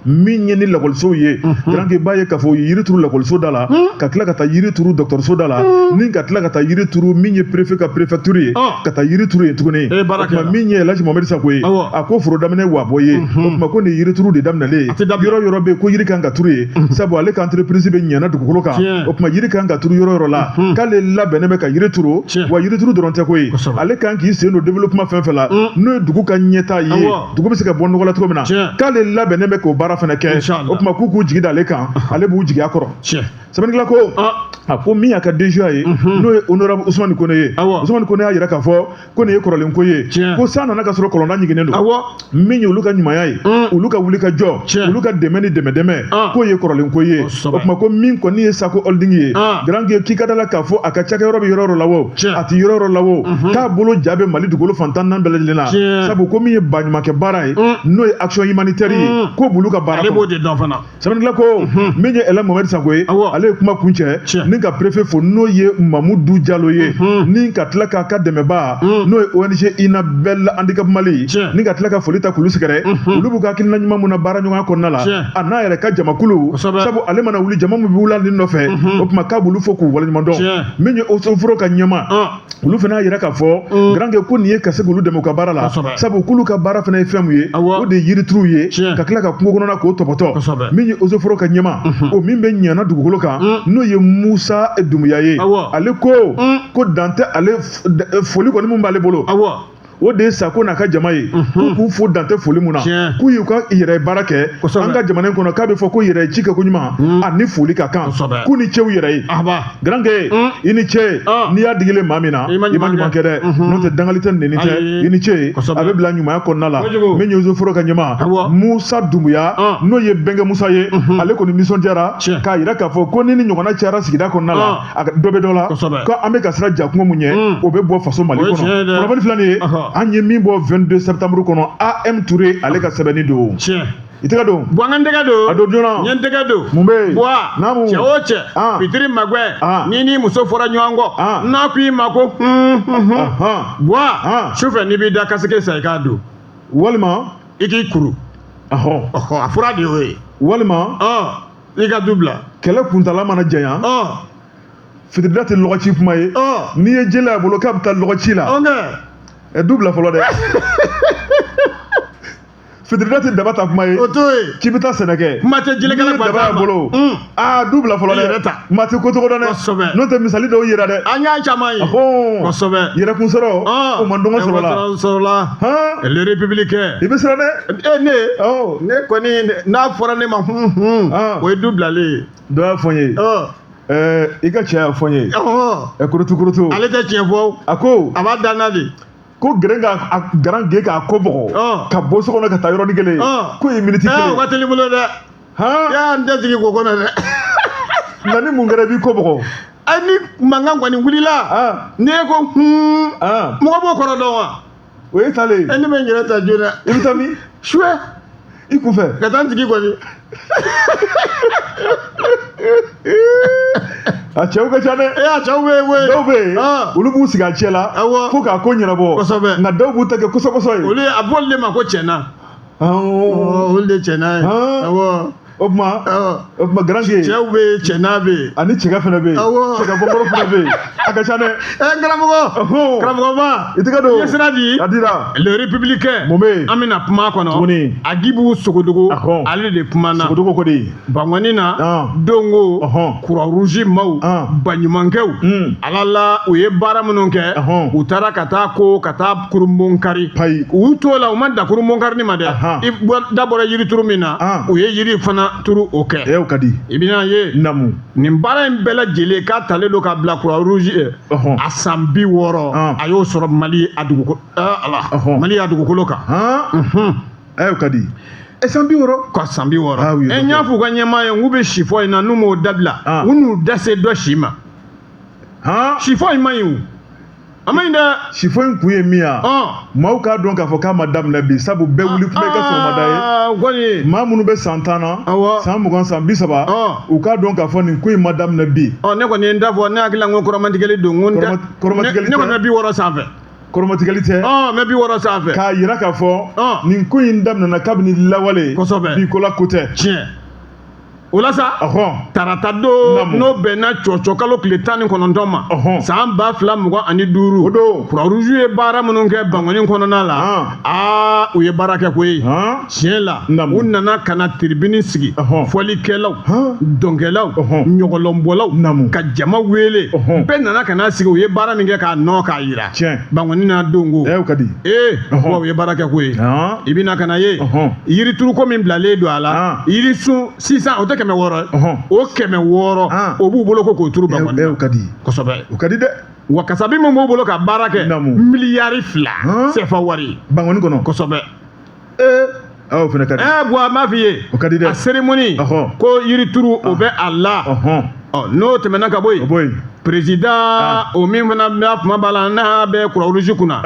Min ye ni lakɔlisow ye, Garankɛ, i b'a ye k'a fɔ yiri turu lakɔliso da la, ka tila ka taa yiri turu dɔgɔtɔrɔso da la, ni ka tila ka taa yiri turu min ye préfet ka préfecture ye, ka taa yiri turu yen tuguni. O tuma min ye Elhaji Mohamed Sako ye, a ko foro daminɛ wa bɔ ye. O tuma ko nin yiri turu de daminɛlen ye, yɔrɔ yɔrɔ bɛ yen ko yiri kan ka turu yen, sabu ale ka entreprise bɛ Ɲana dugukolo kan. O tuma yiri kan ka turu yɔrɔ yɔrɔ la, k'ale labɛnnen bɛ ka yiri turu. Wa yiri turu dɔrɔn tɛ ko ye, ale kan k'i sen don développement fɛn fɛn la, n'o ye dugu ka ɲɛtaa ye, dugu bɛ se ka bɔ nɔgɔ la cogo min na, k'ale labɛnnen bɛ k'o baara fana kɛ. O tuma k'u k'u jigi da ale kan, ale b'u jigi a kɔrɔ. Sɛbɛnnikɛla ko a ko min y'a ka DGA ye, n'o ye honorable Usumani Kone ye, Usumani Kone y'a jira k'a fɔ ko nin ye kɔrɔlen ko ye, ko san nana ka sɔrɔ kɔlɔnda ɲiginnen don. Min ye olu ka ɲumanya ye, olu ka wuli ka jɔ, olu ka dɛmɛ ni dɛmɛ dɛmɛ, k'o ye kɔrɔlen ko ye. O tuma ko min kɔni ye Sako Holding ye, Garankɛ, k'i ka da la k'a fɔ a ka cakɛyɔrɔ bɛ yɔrɔ yɔrɔ la o, a tɛ yɔrɔ yɔrɔ la o, k'a bolo ja bɛ Mali dugukolo fan 14 bɛɛ lajɛlen na, sabu ko min ye baɲumankɛ baara ye, n'o ye action humanitaire ye, k'o b'olu ka baara kɔnɔ. Ale b'o de dɔn fana. Sɛbɛnnikɛla ko min ye Elhaji Mohamed Sako ye, ale ye kuma kuncɛ ni ka préfet fo, n'o ye Mamudu Jalo ye, ni ka tila k'a ka dɛmɛbaa, n'o ye ONG Inabel Handicap Mali, ni ka tila ka foli ta k'olu sɛgɛrɛ. Olu b'u ka hakilina ɲuman mun na baara ɲɔgɔnya kɔnɔna la, a n'a yɛrɛ ka jamakulu, sabu ale mana wuli, jama min bɛ wuli ale nɔfɛ, o tuma k'a b'olu fo k'u waleɲuman dɔn. Min ye Eaux et Forêts ka ɲɛmaa, olu fana y'a jira k'a fɔ, Garankɛ, ko nin ye ka se k'olu dɛmɛ u ka baara la, sabu k'olu ka baara fana ye fɛn mun ye, o de ye yirituru ye, ka tila ka kungo kɔnɔna k'o tɔpɔtɔ. Min ye Eaux et Forêts ka ɲɛmaa, o min bɛ Ɲana dugukolo kan, n'o ye Musa Dumuya ye, ale ko ko dan tɛ ale foli kɔni min b'ale bolo, o de ye Sako n'a ka jama ye, k'u k'u fo dan tɛ foli mun na, k'u y'u ka yɛrɛ baara kɛ an ka jamana in kɔnɔ, k'a bɛ fɔ ko yɛrɛ ci kɛ ko ɲuman ani foli ka kan, k'u ni ce u yɛrɛ ye. Garankɛ, i ni ce. N'i y'a digilen maa min na, i ma ɲuman kɛ dɛ, n'o tɛ dangali tɛ, neni tɛ. I ni ce, a bɛ bila ɲumanya kɔnɔna la. Min ye Eaux et Forêts ka ɲɛmaa Musa Dumuya, n'o ye Bɛnkɛ Musa ye, ale kɔni nisɔndiyara k'a jira k'a fɔ ko ni ni ɲɔgɔnna cayara sigida kɔnɔna la, a dɔ bɛ dɔ la, ko an bɛ ka siran jakungo mun ɲɛ, o bɛ bɔ faso Mali kɔnɔ. Kunnafoni filɛ nin ye, an ye min bɔ 22 septembre kɔnɔ, AM Touré ale ka sɛbɛnni don. I tɛgɛ don. Bɔn, n ka n tɛgɛ don. A don joona. N ye n tɛgɛ don. Mun bɛ yen? Buwa. Naamu. Cɛ o cɛ. Fitiri magwɛ. N'i ni muso fɔra ɲɔgɔn kɔ. N'a ko i ma ko hun hun hun. Buwa. Sufɛ n'i b'i da, kasike san i k'a don. Walima. I k'i kuru. Ɔhɔ, a fura de y'o ye. Walima. I ka du bila. Kɛlɛ kuntala mana janya. Fitirida tɛ lɔgɔci kuma ye. N'i ye jele a bolo k'a bɛ taa lɔgɔci la. Ɛ, du bila fɔlɔ dɛ. Fitirida tɛ daba ta kuma ye. O t'o ye. K'i bɛ taa sɛnɛ kɛ. Kuma tɛ jelekɛla N'i ye daba y'a bolo. Aa, du bila fɔlɔ dɛ. I yɛrɛ ta. Maa tɛ ko cogo dɔn dɛ. N'o tɛ misali dɔw yira dɛ. An y'a caman ye. Kosɛbɛ. Yɛrɛkun sɔrɔ. O man dɔgɔ sɔrɔ la. Sɔrɔ la. Le républicain. I bɛ siran dɛ. E ne. Ne kɔni, n'a fɔra ne ma hun hun. O ye du bilalen ye. Dɔ y'a fɔ n ye. I ka cɛ y'a fɔ n ye. Ɛ, kurutu kurutu. Ale tɛ tiɲɛ fɔ. A ko. A b'a dan na de. Ko gɛrɛ ka garan ge k'a kɔ bɔgɔ ka bɔ so kɔnɔ ka taa yɔrɔnin kelen, k'o ye miniti kelen. O ka teli bolo dɛ. Yaa, n tɛ sigi k'o kɔnɔ dɛ. Nka ni mun kɛra i b'i kɔ bɔgɔ? Ayi, ni mankan kɔni wulila, n'e ko hun, mɔgɔ b'o kɔrɔ dɔn wa? O ye talen ye. Ne bɛ n yɛrɛ ta joona. I bɛ taa min? Suɛ. I kunfɛ. Ka taa n sigi kɔni. A cɛw ka ca dɛ. E a cɛw bɛ yen koyi. Dɔw bɛ yen, olu b'u sigi a cɛ la fo k'a ko ɲɛnabɔ. Nka dɔw b'u ta kɛ kɔsɔkɔsɔ ye. Olu a b'olu de ma ko cɛna. Olu de cɛna ye. Awɔ. O tuma garanke. Cɛw bɛ yen, cɛna bɛ yen. Ani cɛka fana bɛ yen. Cɛka bɔnbɔrɔ fana bɛ yen, a ka ca dɛ. Ɛ karamɔgɔ. Karamɔgɔba. I tɛgɛ don. I ye sira di. A dira. Le Républicain. Mun bɛ yen? An bɛna kuma kɔnɔ. Tuguni. Agibu Sogodogo. Ale de kumana. Sogodogo ko de. Bangɔni na. Dongo. Croix Rouge maaw. Baɲumankɛw. Ala la u ye baara minnu kɛ. U taara ka taa ko ka taa kurunbon kari. Payi. U t'o la, u ma dan kurunbon karili ma dɛ. I da bɔra yiri turu min na, u ye yiri fana turu o kɛ. E o ka di. I bɛna ye. Namu. Nin baara in bɛɛ lajɛlen k'a talen don k'a bila Croix Rouge ye. A san 60 a y'o sɔrɔ Mali a dugukolo ala Mali a dugukolo kan. E o ka di. E san 60. Ka san 60. E n y'a f'u ka ɲɛmaa ye n k'u bɛ sifɔ in na, n'u m'o dabila, u n'u da se dɔ si ma. Sifɔ in man ɲi o. A ma ɲi dɛ. Sifɔ in kun ye min ye, maaw k'a dɔn k'a fɔ k'a ma daminɛ bi, sabu bɛɛ wuli kuma i ka sɔgɔmada ye. Kɔni. Maa minnu bɛ san 10 na, san 20, san 30, u k'a dɔn k'a fɔ nin ko in ma daminɛ bi. Ɔ ne kɔni ye n ta fɔ, ne hakili la n ko kɔrɔmatigɛli don, n ko n tɛ. Kɔrɔmatigɛli tɛ. Ne kɔni bɛ 60 sanfɛ. Kɔrɔmatigɛli tɛ. N bɛ 60 sanfɛ. K'a yira k'a fɔ nin ko in daminɛna kabini lawale. Bi ko la ko tɛ. Tiɲɛ. O la sa, tarata don, n'o bɛnna cɔcɔ kalo tile 19 ma, san 2025, o don, Croix Rouge ye baara minnu kɛ Bangɔni kɔnɔna la, aa u ye baara kɛ koyi. Tiɲɛ la, u nana ka na tribune sigi, fɔlikɛlaw, dɔnkɛlaw, ɲɔgɔlɔnbɔlaw, ka jama wele, bɛɛ nana ka na sigi, u ye baara min kɛ k'a nɔ k'a yira. Bangɔni n'a donko. O ka di. Ee, wa u ye baara kɛ koyi. I bɛna ka na ye, yirituruko min bilalen don a la, yirisun sisan o tɛ 600 ye, o 600 o b'u bolo ko k'o turu Bangɔni. O ka di. Kosɛbɛ. O ka di dɛ. Wa kasabi min b'u bolo ka baara kɛ, miliyari 2 CFA wari. Bangɔni kɔnɔ. Kosɛbɛ. Ee, o fana ka di. Buwa, n b'a f'i ye. O ka di dɛ. A cérémonie. Ko yirituru o bɛ a la. Ɔ n'o tɛmɛna ka bɔ yen. O bɔ yen. Président o min fana bɛ kuma b'a la n'a bɛ Croix Rouge kunna,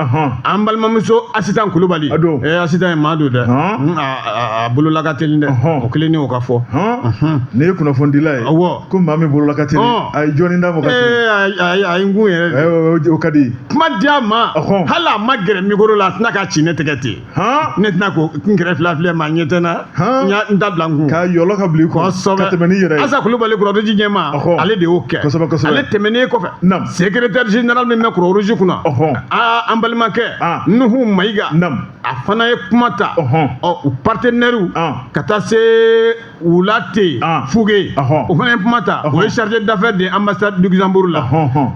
an balimamuso Asitan Kulubali. A don. Asitan ye maa don dɛ. A bolola ka teli dɛ. O kelen ni o ka fɔ. Ne ye kunnafonidila ye. Awɔ. Ko maa min bolola ka teli. A ye jɔnni d'a ma ka teli. A ye n kun yɛrɛ. O ka di. Kuma di a ma. Hali a ma gɛrɛ micro la, a tɛna k'a ci ne tɛgɛ ten. Ne tɛna ko n kɛrɛ fila filɛ maa ɲɛ tɛ n na. N ta bila n kun. K'a yɔlɔ ka bila i kun. Ka tɛmɛ n'i yɛrɛ ye. Asa Kulubali Croix Rouge ɲɛmaa. Ale de y'o kɛ. Kosɛbɛ kosɛbɛ. Ale tɛmɛnen kɔfɛ. Secrétaire général min bɛ Croix Rouge kunna. Aa an balimakɛ. Nuhu Mayiga. A fana ye kuma ta. Ɔ u partenaires. Ka taa se Wulate Fuge. O fana ye kuma ta. O ye chargé d'affaires de ambassade Luxembourg la.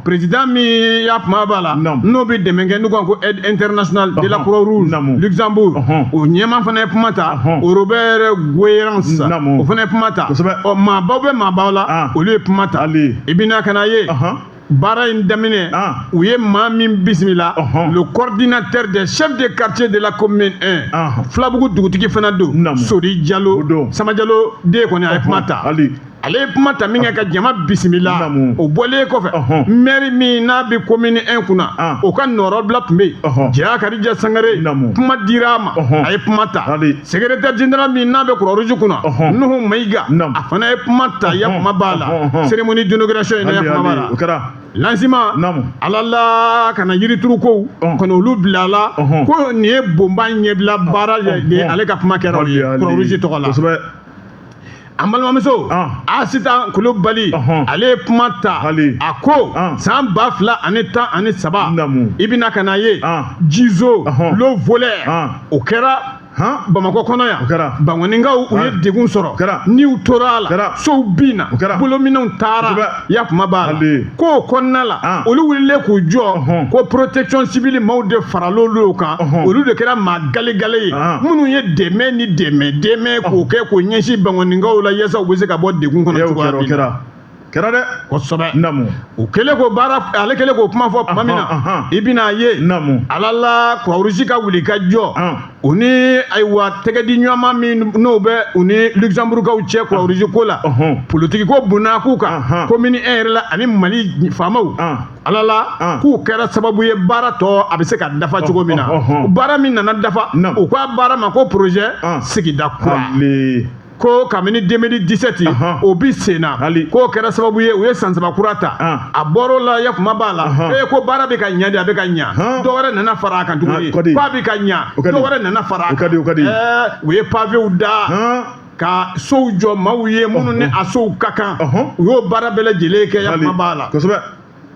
Président min y'a kuma b'a la. N'o bɛ dɛmɛ kɛ n'u ko aide internationale de la Croix Rouge Luxembourg. O ɲɛmaa fana ye kuma ta. O Robert Goerens. O fana ye kuma ta. Ɔ maabaw bɛ maabaw la. Olu ye kuma ta. I bɛna ka na ye. Baara in daminɛ, u ye maa min bisimila, le coordinateur des chefs de quartier de la commune 1, Filabugu dugutigi fana don, Sori Jalo, Sama Jalo den kɔni, a ye kuma ta. Ale ye kuma ta min kɛ ka jama bisimila, o bɔlen kɔfɛ, maire min n'a bɛ commune 1 kunna, o ka nɔrɔbila tun bɛ yen, Jaya Kadija Sangare, kuma dira a ma, a ye kuma ta. Secrétaire général min n'a bɛ Croix Rouge kunna, Nuhu Mayiga, a fana ye kuma ta, ya kuma b'a la cérémonie d'inauguration in na, ya kuma b'a la. Lancement ala la ka na yirituru kow ka na olu bila a la, ko nin ye bonba ɲɛbila baara de ye, ale ka kuma kɛra o ye Croix Rouge tɔgɔ la. An balimamuso Asitan Kulubali, ale ye kuma ta, a ko san 2013, i bɛna ka na ye Jizo l'eau volée o kɛra Bamakɔ kɔnɔ yan, Bangɔnikaw u ye degun sɔrɔ, niw tora a la, sow binna, bolominɛnw taara, ya kuma b'a la. K'o kɔnɔna la, olu wulilen k'u jɔ ko protection civile maaw de faral'olu kan, olu de kɛra maa galegale ye minnu ye dɛmɛ ni dɛmɛ k'o kɛ k'o ɲɛsin Bangɔnikaw la yaasa u bɛ se ka bɔ degun kɔnɔ cogoya min na. Kɛra dɛ. Kosɛbɛ. U kɛlen k'o baara, ale kɛlen k'o kuma fɔ tuma min na, i bɛna ye ala la Croix Rouge ka wuli ka jɔ, u ni ayiwa tɛgɛ di ɲɔgɔnma min n'o bɛ u ni Luxembourgkaw cɛ Croix Rouge ko la, politiki ko bonna k'u kan commune 1 yɛrɛ la ani Mali faamaw, ala la k'u kɛra sababu ye baara tɔ a bɛ se ka dafa cogo min na. Baara min nana dafa, u k'a baara ma ko projet sigida kura. Ko kabini 2017 o bi sen na, k'o kɛra sababu ye u ye san saba kura ta. A bɔr'o la, yakuma b'a la, ee, ko baara bɛ ka ɲa de, a bɛ ka ɲa. Dɔ wɛrɛ nana fara a kan tuguni, k'a bɛ ka ɲa, dɔ wɛrɛ nana fara a kan. U ye pavew da ka sow jɔ maaw ye minnu ni a sow ka kan. U y'o baara bɛɛ lajɛlen kɛ, yakuma b'a la.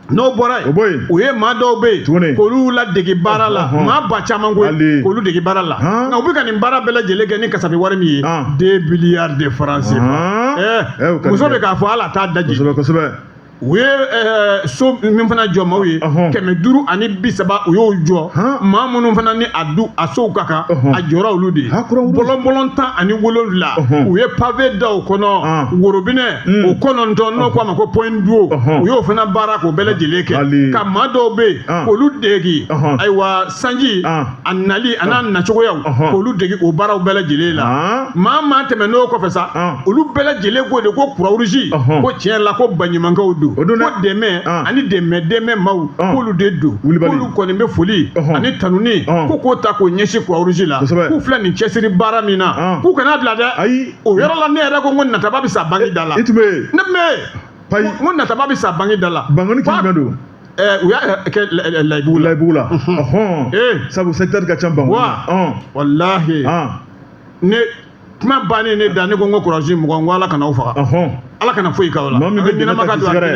N'o bɔra yen, u ye maa dɔw bɛ yen k'olu ladege baara la, maa ba caman ko k'olu dege baara la. Nka u bɛ ka nin baara bɛɛ lajɛlen kɛ ni kasabi wari min ye, 2 milliards de francs CFA. Muso bɛ k'a fɔ hali a t'a daji. U ye so min fana jɔ maaw ye, 530, u y'o jɔ maa minnu fana ni a du a sow ka kan, a jɔra olu de ye. Bɔlɔn bɔlɔn 17, u ye pavé da o kɔnɔ, worobinɛ o 9, n'o ko a ma ko point d'eau, u y'o fana baara k'o bɛɛ lajɛlen kɛ, ka maa dɔw bɛ yen k'olu degi. Ayiwa, sanji a nali a n'a nacogoyaw, k'olu degi o baaraw bɛɛ lajɛlen la. Maa maa tɛmɛ n'o kɔfɛ sa, olu bɛɛ lajɛlen ko de ko Croix-Rouge, ko tiɲɛ la ko baɲumankɛw don, ko dɛmɛ ani dɛmɛ dɛmɛ maaw, k'olu de don, k'olu kɔni bɛ foli ani tanuni ko k'o ta k'o ɲɛsin Croix-Rouge la, k'u filɛ nin cɛsiri baara min na, k'u kana bila dɛ. O yɔrɔ la, ne yɛrɛ ko n ko nataba bɛ sa banki da la. I tun bɛ yen. Ne tun bɛ yen. N ko nataba bɛ sa banki da la. Bankɔni kin jumɛn don? U y'a kɛ Layibugu la. Layibugu la, ɔhɔn, sabu secteur ka ca Bankɔni. Wa walahi, ne kuma bannen ne da, ne ko n ko Croix-Rouge mɔgɔ, n ko Ala kana aw faga, Ala kana foyi k'aw la. Maa min bɛ dɛmɛ ta k'i sɛgɛrɛ,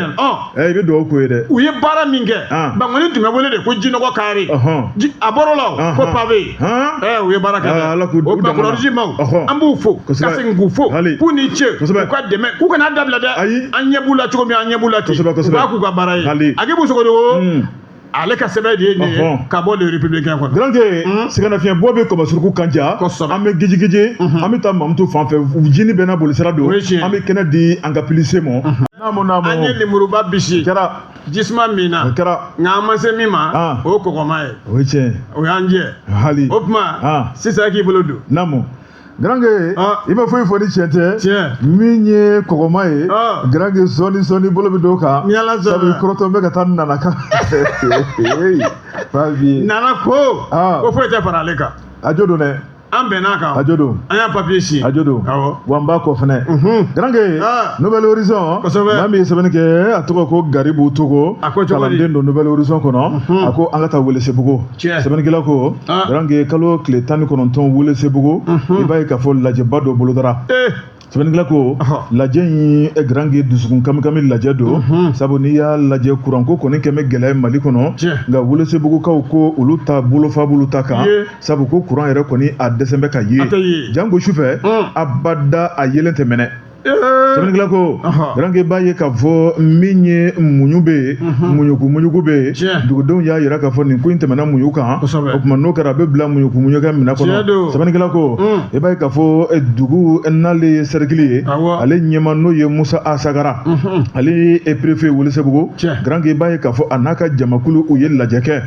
i bɛ dugawu k'o ye dɛ. U ye baara min kɛ, Bankɔni tun bɛ wele de ko jinɔgɔ kari, a bɔr'o la ko pavé. U ye baara kɛ. Ala k'u o tuma Croix-Rouge maaw, an b'u fo ka segin k'u fo k'u ni ce u ka dɛmɛ, k'u kana dabila dɛ. An ɲɛ b'u la cogo min, an ɲɛ b'u la ten, u b'a k'u ka baara ye. Agibu Sogodogo, ale ka sɛbɛn de ye nin ye ka bɔ Le Républicain kɔnɔ. Garanke, sɛgɛnnafiɲɛbɔ bɛ kɔmɔsuruku kan ja, an bɛ gijigiji, an bɛ taa Mamutu fan fɛ, jini bɛɛ n'a bolisira don, an bɛ kɛnɛ di an ka pilise ma. Naamu, naamu. An ye lemuruba bisi. Kɛra. Jisuma min na. O kɛra. Nka an ma se min ma, o ye kɔgɔma ye. O ye tiɲɛ. O y'an jɛ. Hali. O tuma sisan k'i bolo don. Naamu. Garanke, i bɛ foyi fɔ ni tiɲɛ tɛ. Tiɲɛ. Min ye kɔgɔma ye, Garanke, sɔɔni sɔɔni bolo bɛ don kan. Ni Ala sɔnna. Sabu kɔrɔtɔ bɛ ka taa nana kan. Fabi. Nana ko. Ko foyi tɛ fara ale kan. A jo don dɛ. An bɛnn'a kan. A jo don. An y'a papier signé. A jo don. Awɔ. Wa n b'a kɔ fɛnɛ. Garanke. Nouvel Horizon. Kosɛbɛ. Maa min ye sɛbɛnni kɛ, a tɔgɔ ko Garibu Togo. A ko cogo di? Kalanden don Nouvel Horizon kɔnɔ. A ko an ka taa Welesebugu. Tiɲɛ. Sɛbɛnnikɛla ko. Garanke, kalo tile 19, Welesebugu. I b'a ye k'a fɔ lajɛba dɔ bolodara. Sɛbɛnnikɛla ko lajɛ in, Garanke, dusukun kamikami lajɛ don, sabu n'i y'a lajɛ, kuranko kɔni kɛn bɛ gɛlɛya Mali kɔnɔ, nka Welesebugukaw ko olu ta bolofa b'olu ta kan, sabu ko kuran yɛrɛ kɔni a dɛsɛ bɛ ka ye, janko sufɛ abada a yelen tɛ mɛnɛ. Sɛbɛnnikɛla ko, Garanke, b'a ye k'a fɔ min ye muɲu bɛ yen, muɲuku muɲuku bɛ yen, dugudenw y'a yira k'a fɔ nin ko in tɛmɛna muɲu kan. O tuma n'o kɛra, a bɛ bila muɲuku muɲukɛ minɛ kɔnɔ. Sɛbɛnnikɛla ko, i b'a ye k'a fɔ dugu n'ale ye cercle ye, ale ɲɛma n'o ye Musa Asagara, ale ye préfet Welesebugu. Garanke, i b'a ye k'a fɔ a n'a ka jamakulu, u ye lajɛ kɛ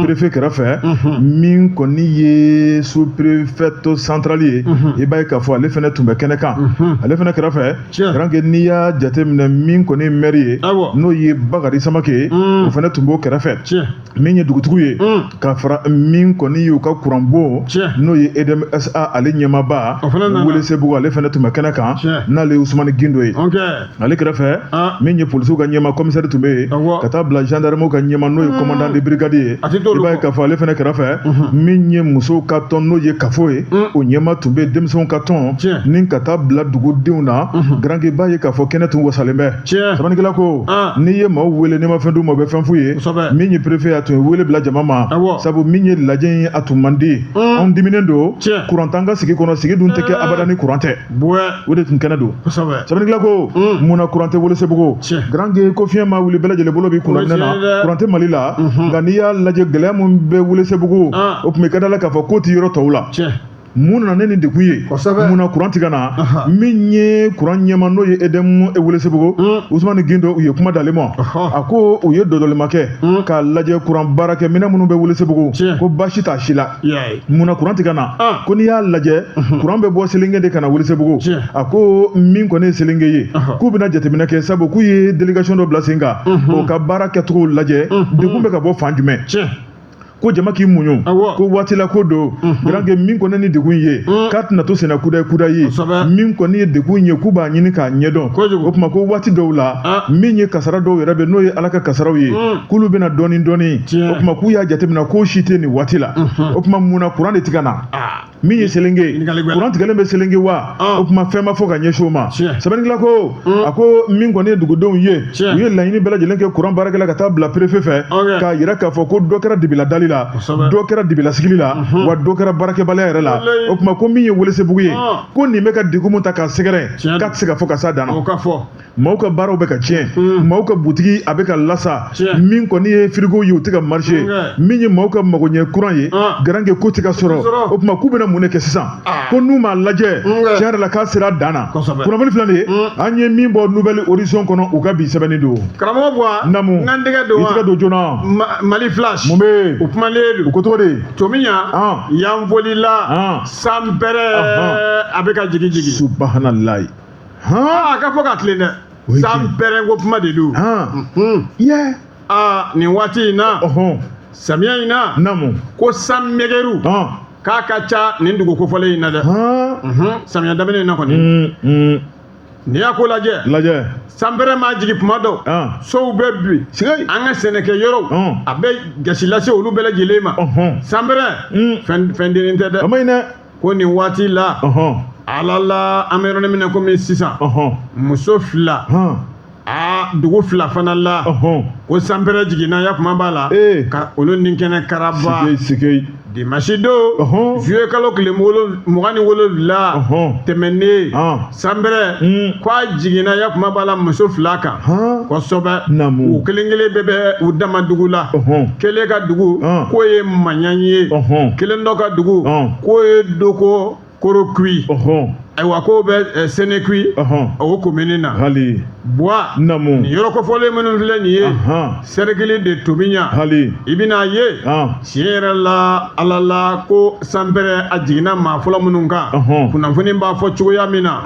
préfet kɛrɛfɛ. Min kɔni ye sous préfet central ye, i b'a ye k'a fɔ ale fɛnɛ tun bɛ kɛnɛ kan, ale fɛnɛ kɛrɛfɛ. Garanke, n'i y'a jateminɛ, min kɔni ye maire ye, n'o ye Bakari Samake ye, o fɛnɛ tun b'o kɛrɛfɛ. Min ye dugutigi ye, ka fara min kɔni y'u ka kuranbon, n'o ye EDM SA, ale ɲɛmaaba Welesebugu, ale fɛnɛ tun bɛ kɛnɛ kan, n'ale ye Usumani Gindo ye. Ale kɛrɛfɛ, min ye polisiw ka ɲɛma commissaire tun bɛ yen, ka taa bila gendarmew ka ɲɛma, n'o ye commandant de brigade ye, i b'a ye k'a fɔ ale fɛnɛ kɛrɛfɛ, min ye musow ka tɔn, n'o ye kafo ye, o ɲɛma tun bɛ yen, denmisɛnw ka tɔn, ni ka taa bila dugudenw na. Garanke, b'a ye k'a fɔ kɛnɛ tun wasalen bɛ. Sɛbɛnnikɛla ko, n'i ye maaw wele, n'i ma fɛn d'u ma, u bɛ fɛn f'u ye. Min ye préfet, a tun ye wele bila jama ma, sabu min ye lajɛ in, a tun man di, anw diminen don, kuran t'an ka sigi kɔnɔ, sigi dun tɛ kɛ abada ni kuran tɛ. O de tun kɛnɛ don. Sɛbɛnnikɛla ko, munna kuran tɛ Welesebugu? Garanke ko, fiɲɛ ma wuli, bɛɛ lajɛlen bolo b'i kunna minɛ na, kuran tɛ Mali la, nka n'i y'a lajɛ, gɛlɛya min bɛ Welesebugu, o tun bɛ ka da la k'a fɔ k'o tɛ yɔrɔ tɔw la. Mun nana ne ni degun ye? Munna kuran ti ka na? Min ye kuran ɲɛma, n'o ye EDM Welesebugu, Usumani Gindo, u ye kuma d'ale ma. A ko u ye dɔdɔlima kɛ k'a lajɛ, kuran baarakɛ minɛn minnu bɛ Welesebugu, ko baasi t'a si la, munna kuran ti ka na? Ko n'i y'a lajɛ, kuran bɛ bɔ Selenge de ka na Welesebugu. A ko min kɔni ye Selenge ye, k'u bɛna jateminɛ kɛ, sabu k'u ye délégation dɔ bila sen kan, o ka baara kɛcogo lajɛ, degun bɛ ka bɔ fan jumɛn. Ko jama k'i muɲu, ko waati la ko don. Garankɛ, min kɔni ni degun ye, k'a tɛna to senna kudayi kudayi. Min kɔni ye degun ye, k'u b'a ɲini k'a ɲɛdɔn. O tuma ko waati dɔw la, min ye kasara dɔw yɛrɛ bɛ, n'o ye Ala ka kasaraw ye, k'olu bɛna dɔɔni dɔɔni. O tuma k'u y'a jateminɛ k'o si tɛ nin waati la. O tuma mun na kuran de tɛ ka na? Min ye Selenge, kuran tigɛlen bɛ Selenge wa? O tuma fɛn ma fɔ ka ɲɛsin o ma. Sɛbɛnnikɛla ko, a ko min kɔni ye dugudenw ye, u ye laɲini bɛɛ lajɛlen kɛ kuran baarakɛla ka taa bila perefe fɛ, k'a yira k'a fɔ ko dɔ kɛra dibila dali la, dɔ kɛra dibila sigili la, wa dɔ kɛra baarakɛbaliya yɛrɛ la. O tuma ko min ye Welesebugu ye, ko nin bɛ ka degun min ta k'a sɛgɛrɛ, k'a tɛ se ka fɔ ka s'a dan na. Maaw ka baaraw bɛ ka tiɲɛ, maaw ka butigi a bɛ ka lasa. Min kɔni ye firigo ye, u tɛ ka marcher. Min ye maaw ka magoɲɛ kuran ye, garankɛ, ko tɛ ka sɔrɔ. O tuma k'u bɛna mun de kɛ sisan? Ko n'u m'a lajɛ, tiɲɛ yɛrɛ la, k'a sera dan na. Kunnafoni filɛ nin ye, an ye min bɔ Nouvel Horizon kɔnɔ, u ka bi sɛbɛnni don. Karamɔgɔ Buwa. Namu. N ka n tɛgɛ don I tɛgɛ don joona. Mali Flash. Mun bɛ yen? U kumalen don. U ko cogo di? Tomiɲan, Yanfolila, sanpɛrɛ a bɛ ka jigin jigin. Subahanallahi. A ka fɔ ka tilen dɛ, san pɛrɛn ko kuma de don. Aa, nin waati in na, samiya in na, ko san mɛgɛru k'a ka ca nin dugu kofɔlen in na dɛ. Samiya daminɛ in na kɔni, n'i y'a ko lajɛ, lajɛ, sanpɛrɛn maa jigin kuma dɔw, sow bɛ bin, an ka sɛnɛkɛ yɔrɔw, a bɛ gasi lase olu bɛɛ lajɛlen ma. Sanpɛrɛn fɛn dennin tɛ dɛ. A ma ɲi dɛ. Ko nin waati la, Ala la, an bɛ yɔrɔ min na komi sisan, muso fila, aa, dugu fila fana la, ko sanpɛrɛn jiginna, ya kuma b'a la, ka olu ni kɛnɛ karaba. Dimanche don, juillet kalo tile 27 tɛmɛnen, sanpɛrɛn ko a jiginna, ya kuma b'a la, muso fila kan kosɛbɛ. U kelen kelen bɛɛ bɛ u dama dugu la. Kelen ka dugu k'o ye Maɲan ye, kelen dɔ ka dugu k'o ye Doko Korokui. Ayiwa, k'o bɛ Sɛnɛkui, o komini na. Buwa, nin yɔrɔ kofɔlen minnu filɛ nin ye, cercle de Tomiɲan, i bɛna ye tiɲɛ yɛrɛ la, Ala la, ko sanpɛrɛn a jiginna maa fɔlɔ minnu kan, kunnafoni b'a fɔ cogoya min na,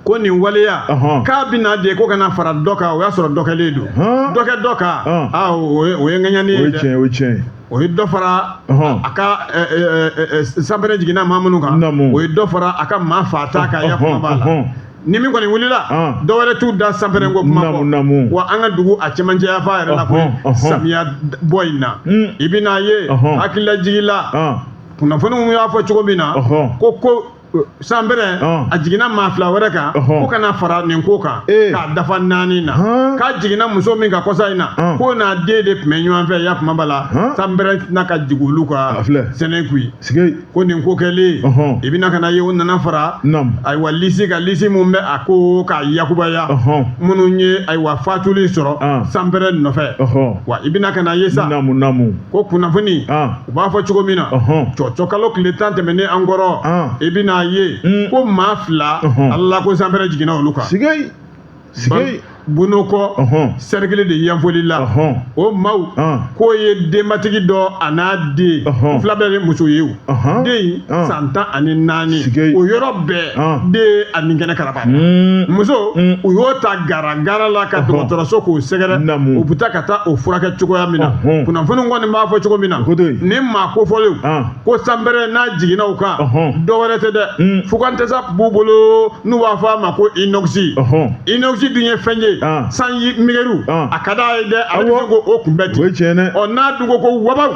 ko nin waleya k'a bɛna de ko kana fara dɔ kan, o y'a sɔrɔ dɔ kɛlen don. Dɔ kɛ dɔ kan, aa, o ye ŋɛɲɛni ye dɛ. O ye tiɲɛ ye. O ye dɔ fara a ka sanpɛrɛn jiginna maa minnu kan, o ye dɔ fara a ka maa faata kan, ya kuma b'a la. Ni min kɔni wulila, dɔ wɛrɛ t'u da sanpɛrɛn ko kuma kɔ. Wa an ka dugu a cɛmancɛ yanfan yɛrɛ la koyi, samiya bɔ in na, i bɛna ye hakililajigi la, kunnafoniw y'a fɔ cogo min na, ko sanpɛrɛn a jiginna maa fila wɛrɛ kan, ko kana fara nin ko kan k'a dafa naani na. K'a jiginna muso min kan kɔsa in na, k'o n'a den de tun bɛ ɲɔgɔn fɛ, ya kuma b'a la, sanpɛrɛn tɛna ka jigin olu kan Sɛnɛkui. Ko nin ko kɛlen, i bɛna ka na ye, o nana fara, ayiwa, lisi kan, lisi mun bɛ a ko k'a yakubaya, minnu ye, ayiwa, fatuli sɔrɔ sanpɛrɛn nɔfɛ. Wa i bɛna ka na ye sa, ko kunnafoni u b'a fɔ cogo min na, cɔcɔ kalo tile 10 tɛmɛnen an kɔrɔ, i bɛna ye ko maa fila, Ala, ko sanpɛrɛn jiginna olu kan Bunokɔ, cercle de Yanfolila. O maaw k'o ye denbatigi dɔ a n'a den, u fila bɛɛ ye muso ye. O den san 14, o yɔrɔ bɛɛ den a nin kɛnɛ karaba. Muso, u y'o ta gara la ka dɔgɔtɔrɔso k'o sɛgɛrɛ, u bɛ taa ka taa o furakɛ cogoya min na. Kunnafoni kɔni b'a fɔ cogo min na, ni maa kofɔlenw ko sanpɛrɛn n'a jiginna u kan, dɔ wɛrɛ tɛ dɛ, fukantɛsa b'u bolo n'u b'a fɔ a ma ko inox. Inox dun ye fɛn ye, sanji migɛriw a ka d'a ye dɛ, ale bɛ se k'o kunbɛn ten. Ɔ, n'a dun ko wabaw, o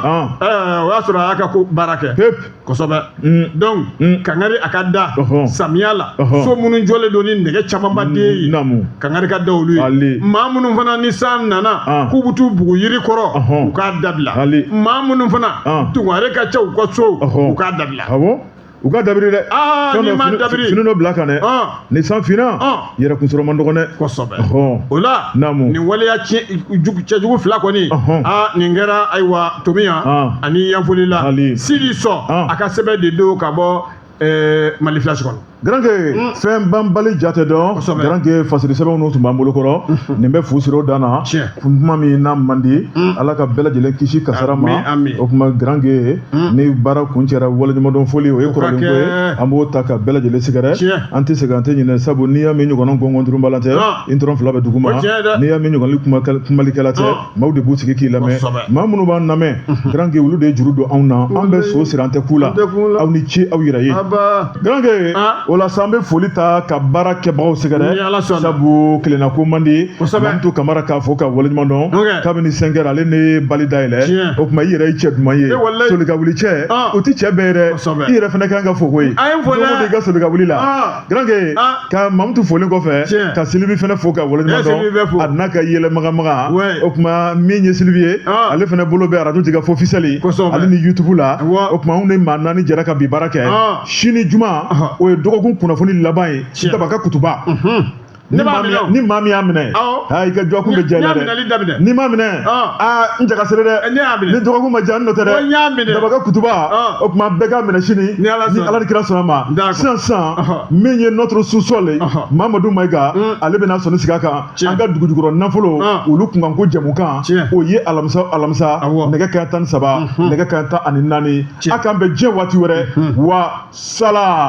y'a sɔrɔ a y'a ka ko baara kɛ kosɛbɛ. Donc kangari a ka da samiya la, so minnu jɔlen don ni nɛgɛ camanba den ye, kangari ka da olu ye. Maa minnu fana ni san nana k'u bɛ t'u bugu yiri kɔrɔ, u k'a dabila. Maa minnu fana tungare ka ca u ka so, u k'a dabila. U ka dabiri dɛ. Aa, n'i ma dabiri. Fini dɔ bila kan dɛ. Ni san finna, yɛrɛ kunsɔrɔ man dɔgɔn dɛ. Kosɛbɛ. O la, nin waleya cɛjugu fila kɔni, aa, nin kɛra, ayiwa, Tomiɲan ani Yanfolila. Sidi Sɔ a ka sɛbɛn de don ka bɔ Mali Flash kɔnɔ. Garanke fɛn banbali ja tɛ dɔn. Garanke fasiri sɛbɛnw n'u tun b'an bolo kɔrɔ, nin bɛ fu siri o dan na. Kuma min n'a man di, Ala ka bɛɛ lajɛlen kisi kasara ma. O tuma Garanke, ni baara kuncɛra, waleɲumandɔn foli, o ye kɔrɔlen ko ye, an b'o ta ka bɛɛ lajɛlen sɛgɛrɛ. An tɛ sɛgɛn, an tɛ ɲinɛ, sabu n'i y'a mɛn ɲɔgɔnna gɔngɔn turunbala tɛ, i tɔrɔ fila bɛ dugu ma. N'i y'a mɛn ɲɔgɔnli kumalikɛla tɛ, maaw de b'u sigi k'i lamɛn. Maa minnu b'an lamɛn, Garanke, olu de ye juru don anw na. An bɛ so siri, an tɛ ku la. Aw ni ce aw yɛrɛ ye. Garanke, o la sa, an bɛ foli ta ka baara kɛbagaw sɛgɛrɛ, sabu kelenna ko man di. Mamutu Kamara k'a fo ka waleɲuman dɔn. Kabini 5 heures, ale ne bali dayɛlɛ. O tuma i yɛrɛ ye cɛ duman ye, soli ka wuli cɛ, o tɛ cɛ bɛɛ ye dɛ. I yɛrɛ fana kan ka fo koyi don i ka soli ka wuli la. Garanke, ka Mamutu folen kɔfɛ, ka Silibi fana fo ka waleɲuman dɔn, a n'a ka yɛlɛ magamaga. O tuma min ye Silibi ye, ale fana bolo bɛ arajo tigɛ fo fisɛli, ale ni YouTube la. O tuma anw ni maa naani jɛra ka bi baara kɛ. Sini juma, o ye dɔgɔkun kunnafoni laban ye. Daba ka kutuba, ni maa min y'a minɛ, aa, i ka dɔgɔkun bɛ diya i la dɛ. N'i m'a minɛ, aa, n jaga sere dɛ. Ni dɔgɔkun ma diya, n nɔ tɛ dɛ. Daba ka kutuba, o tuma bɛɛ k'a minɛ sini ni Ala ni kira sɔnna ma. Sisan sisan, min ye notre sous-sol ye, Mamadu Mayiga, ale bɛna sɔnni sigi a kan. An ka dugujukɔrɔ nafolo olu kunkanko jɛmukan, o ye alamisa alamisa, nɛgɛ kanɲɛ 13, nɛgɛ kanɲɛ 14. A k'an bɛn diɲɛ waati wɛrɛ. Wa sala.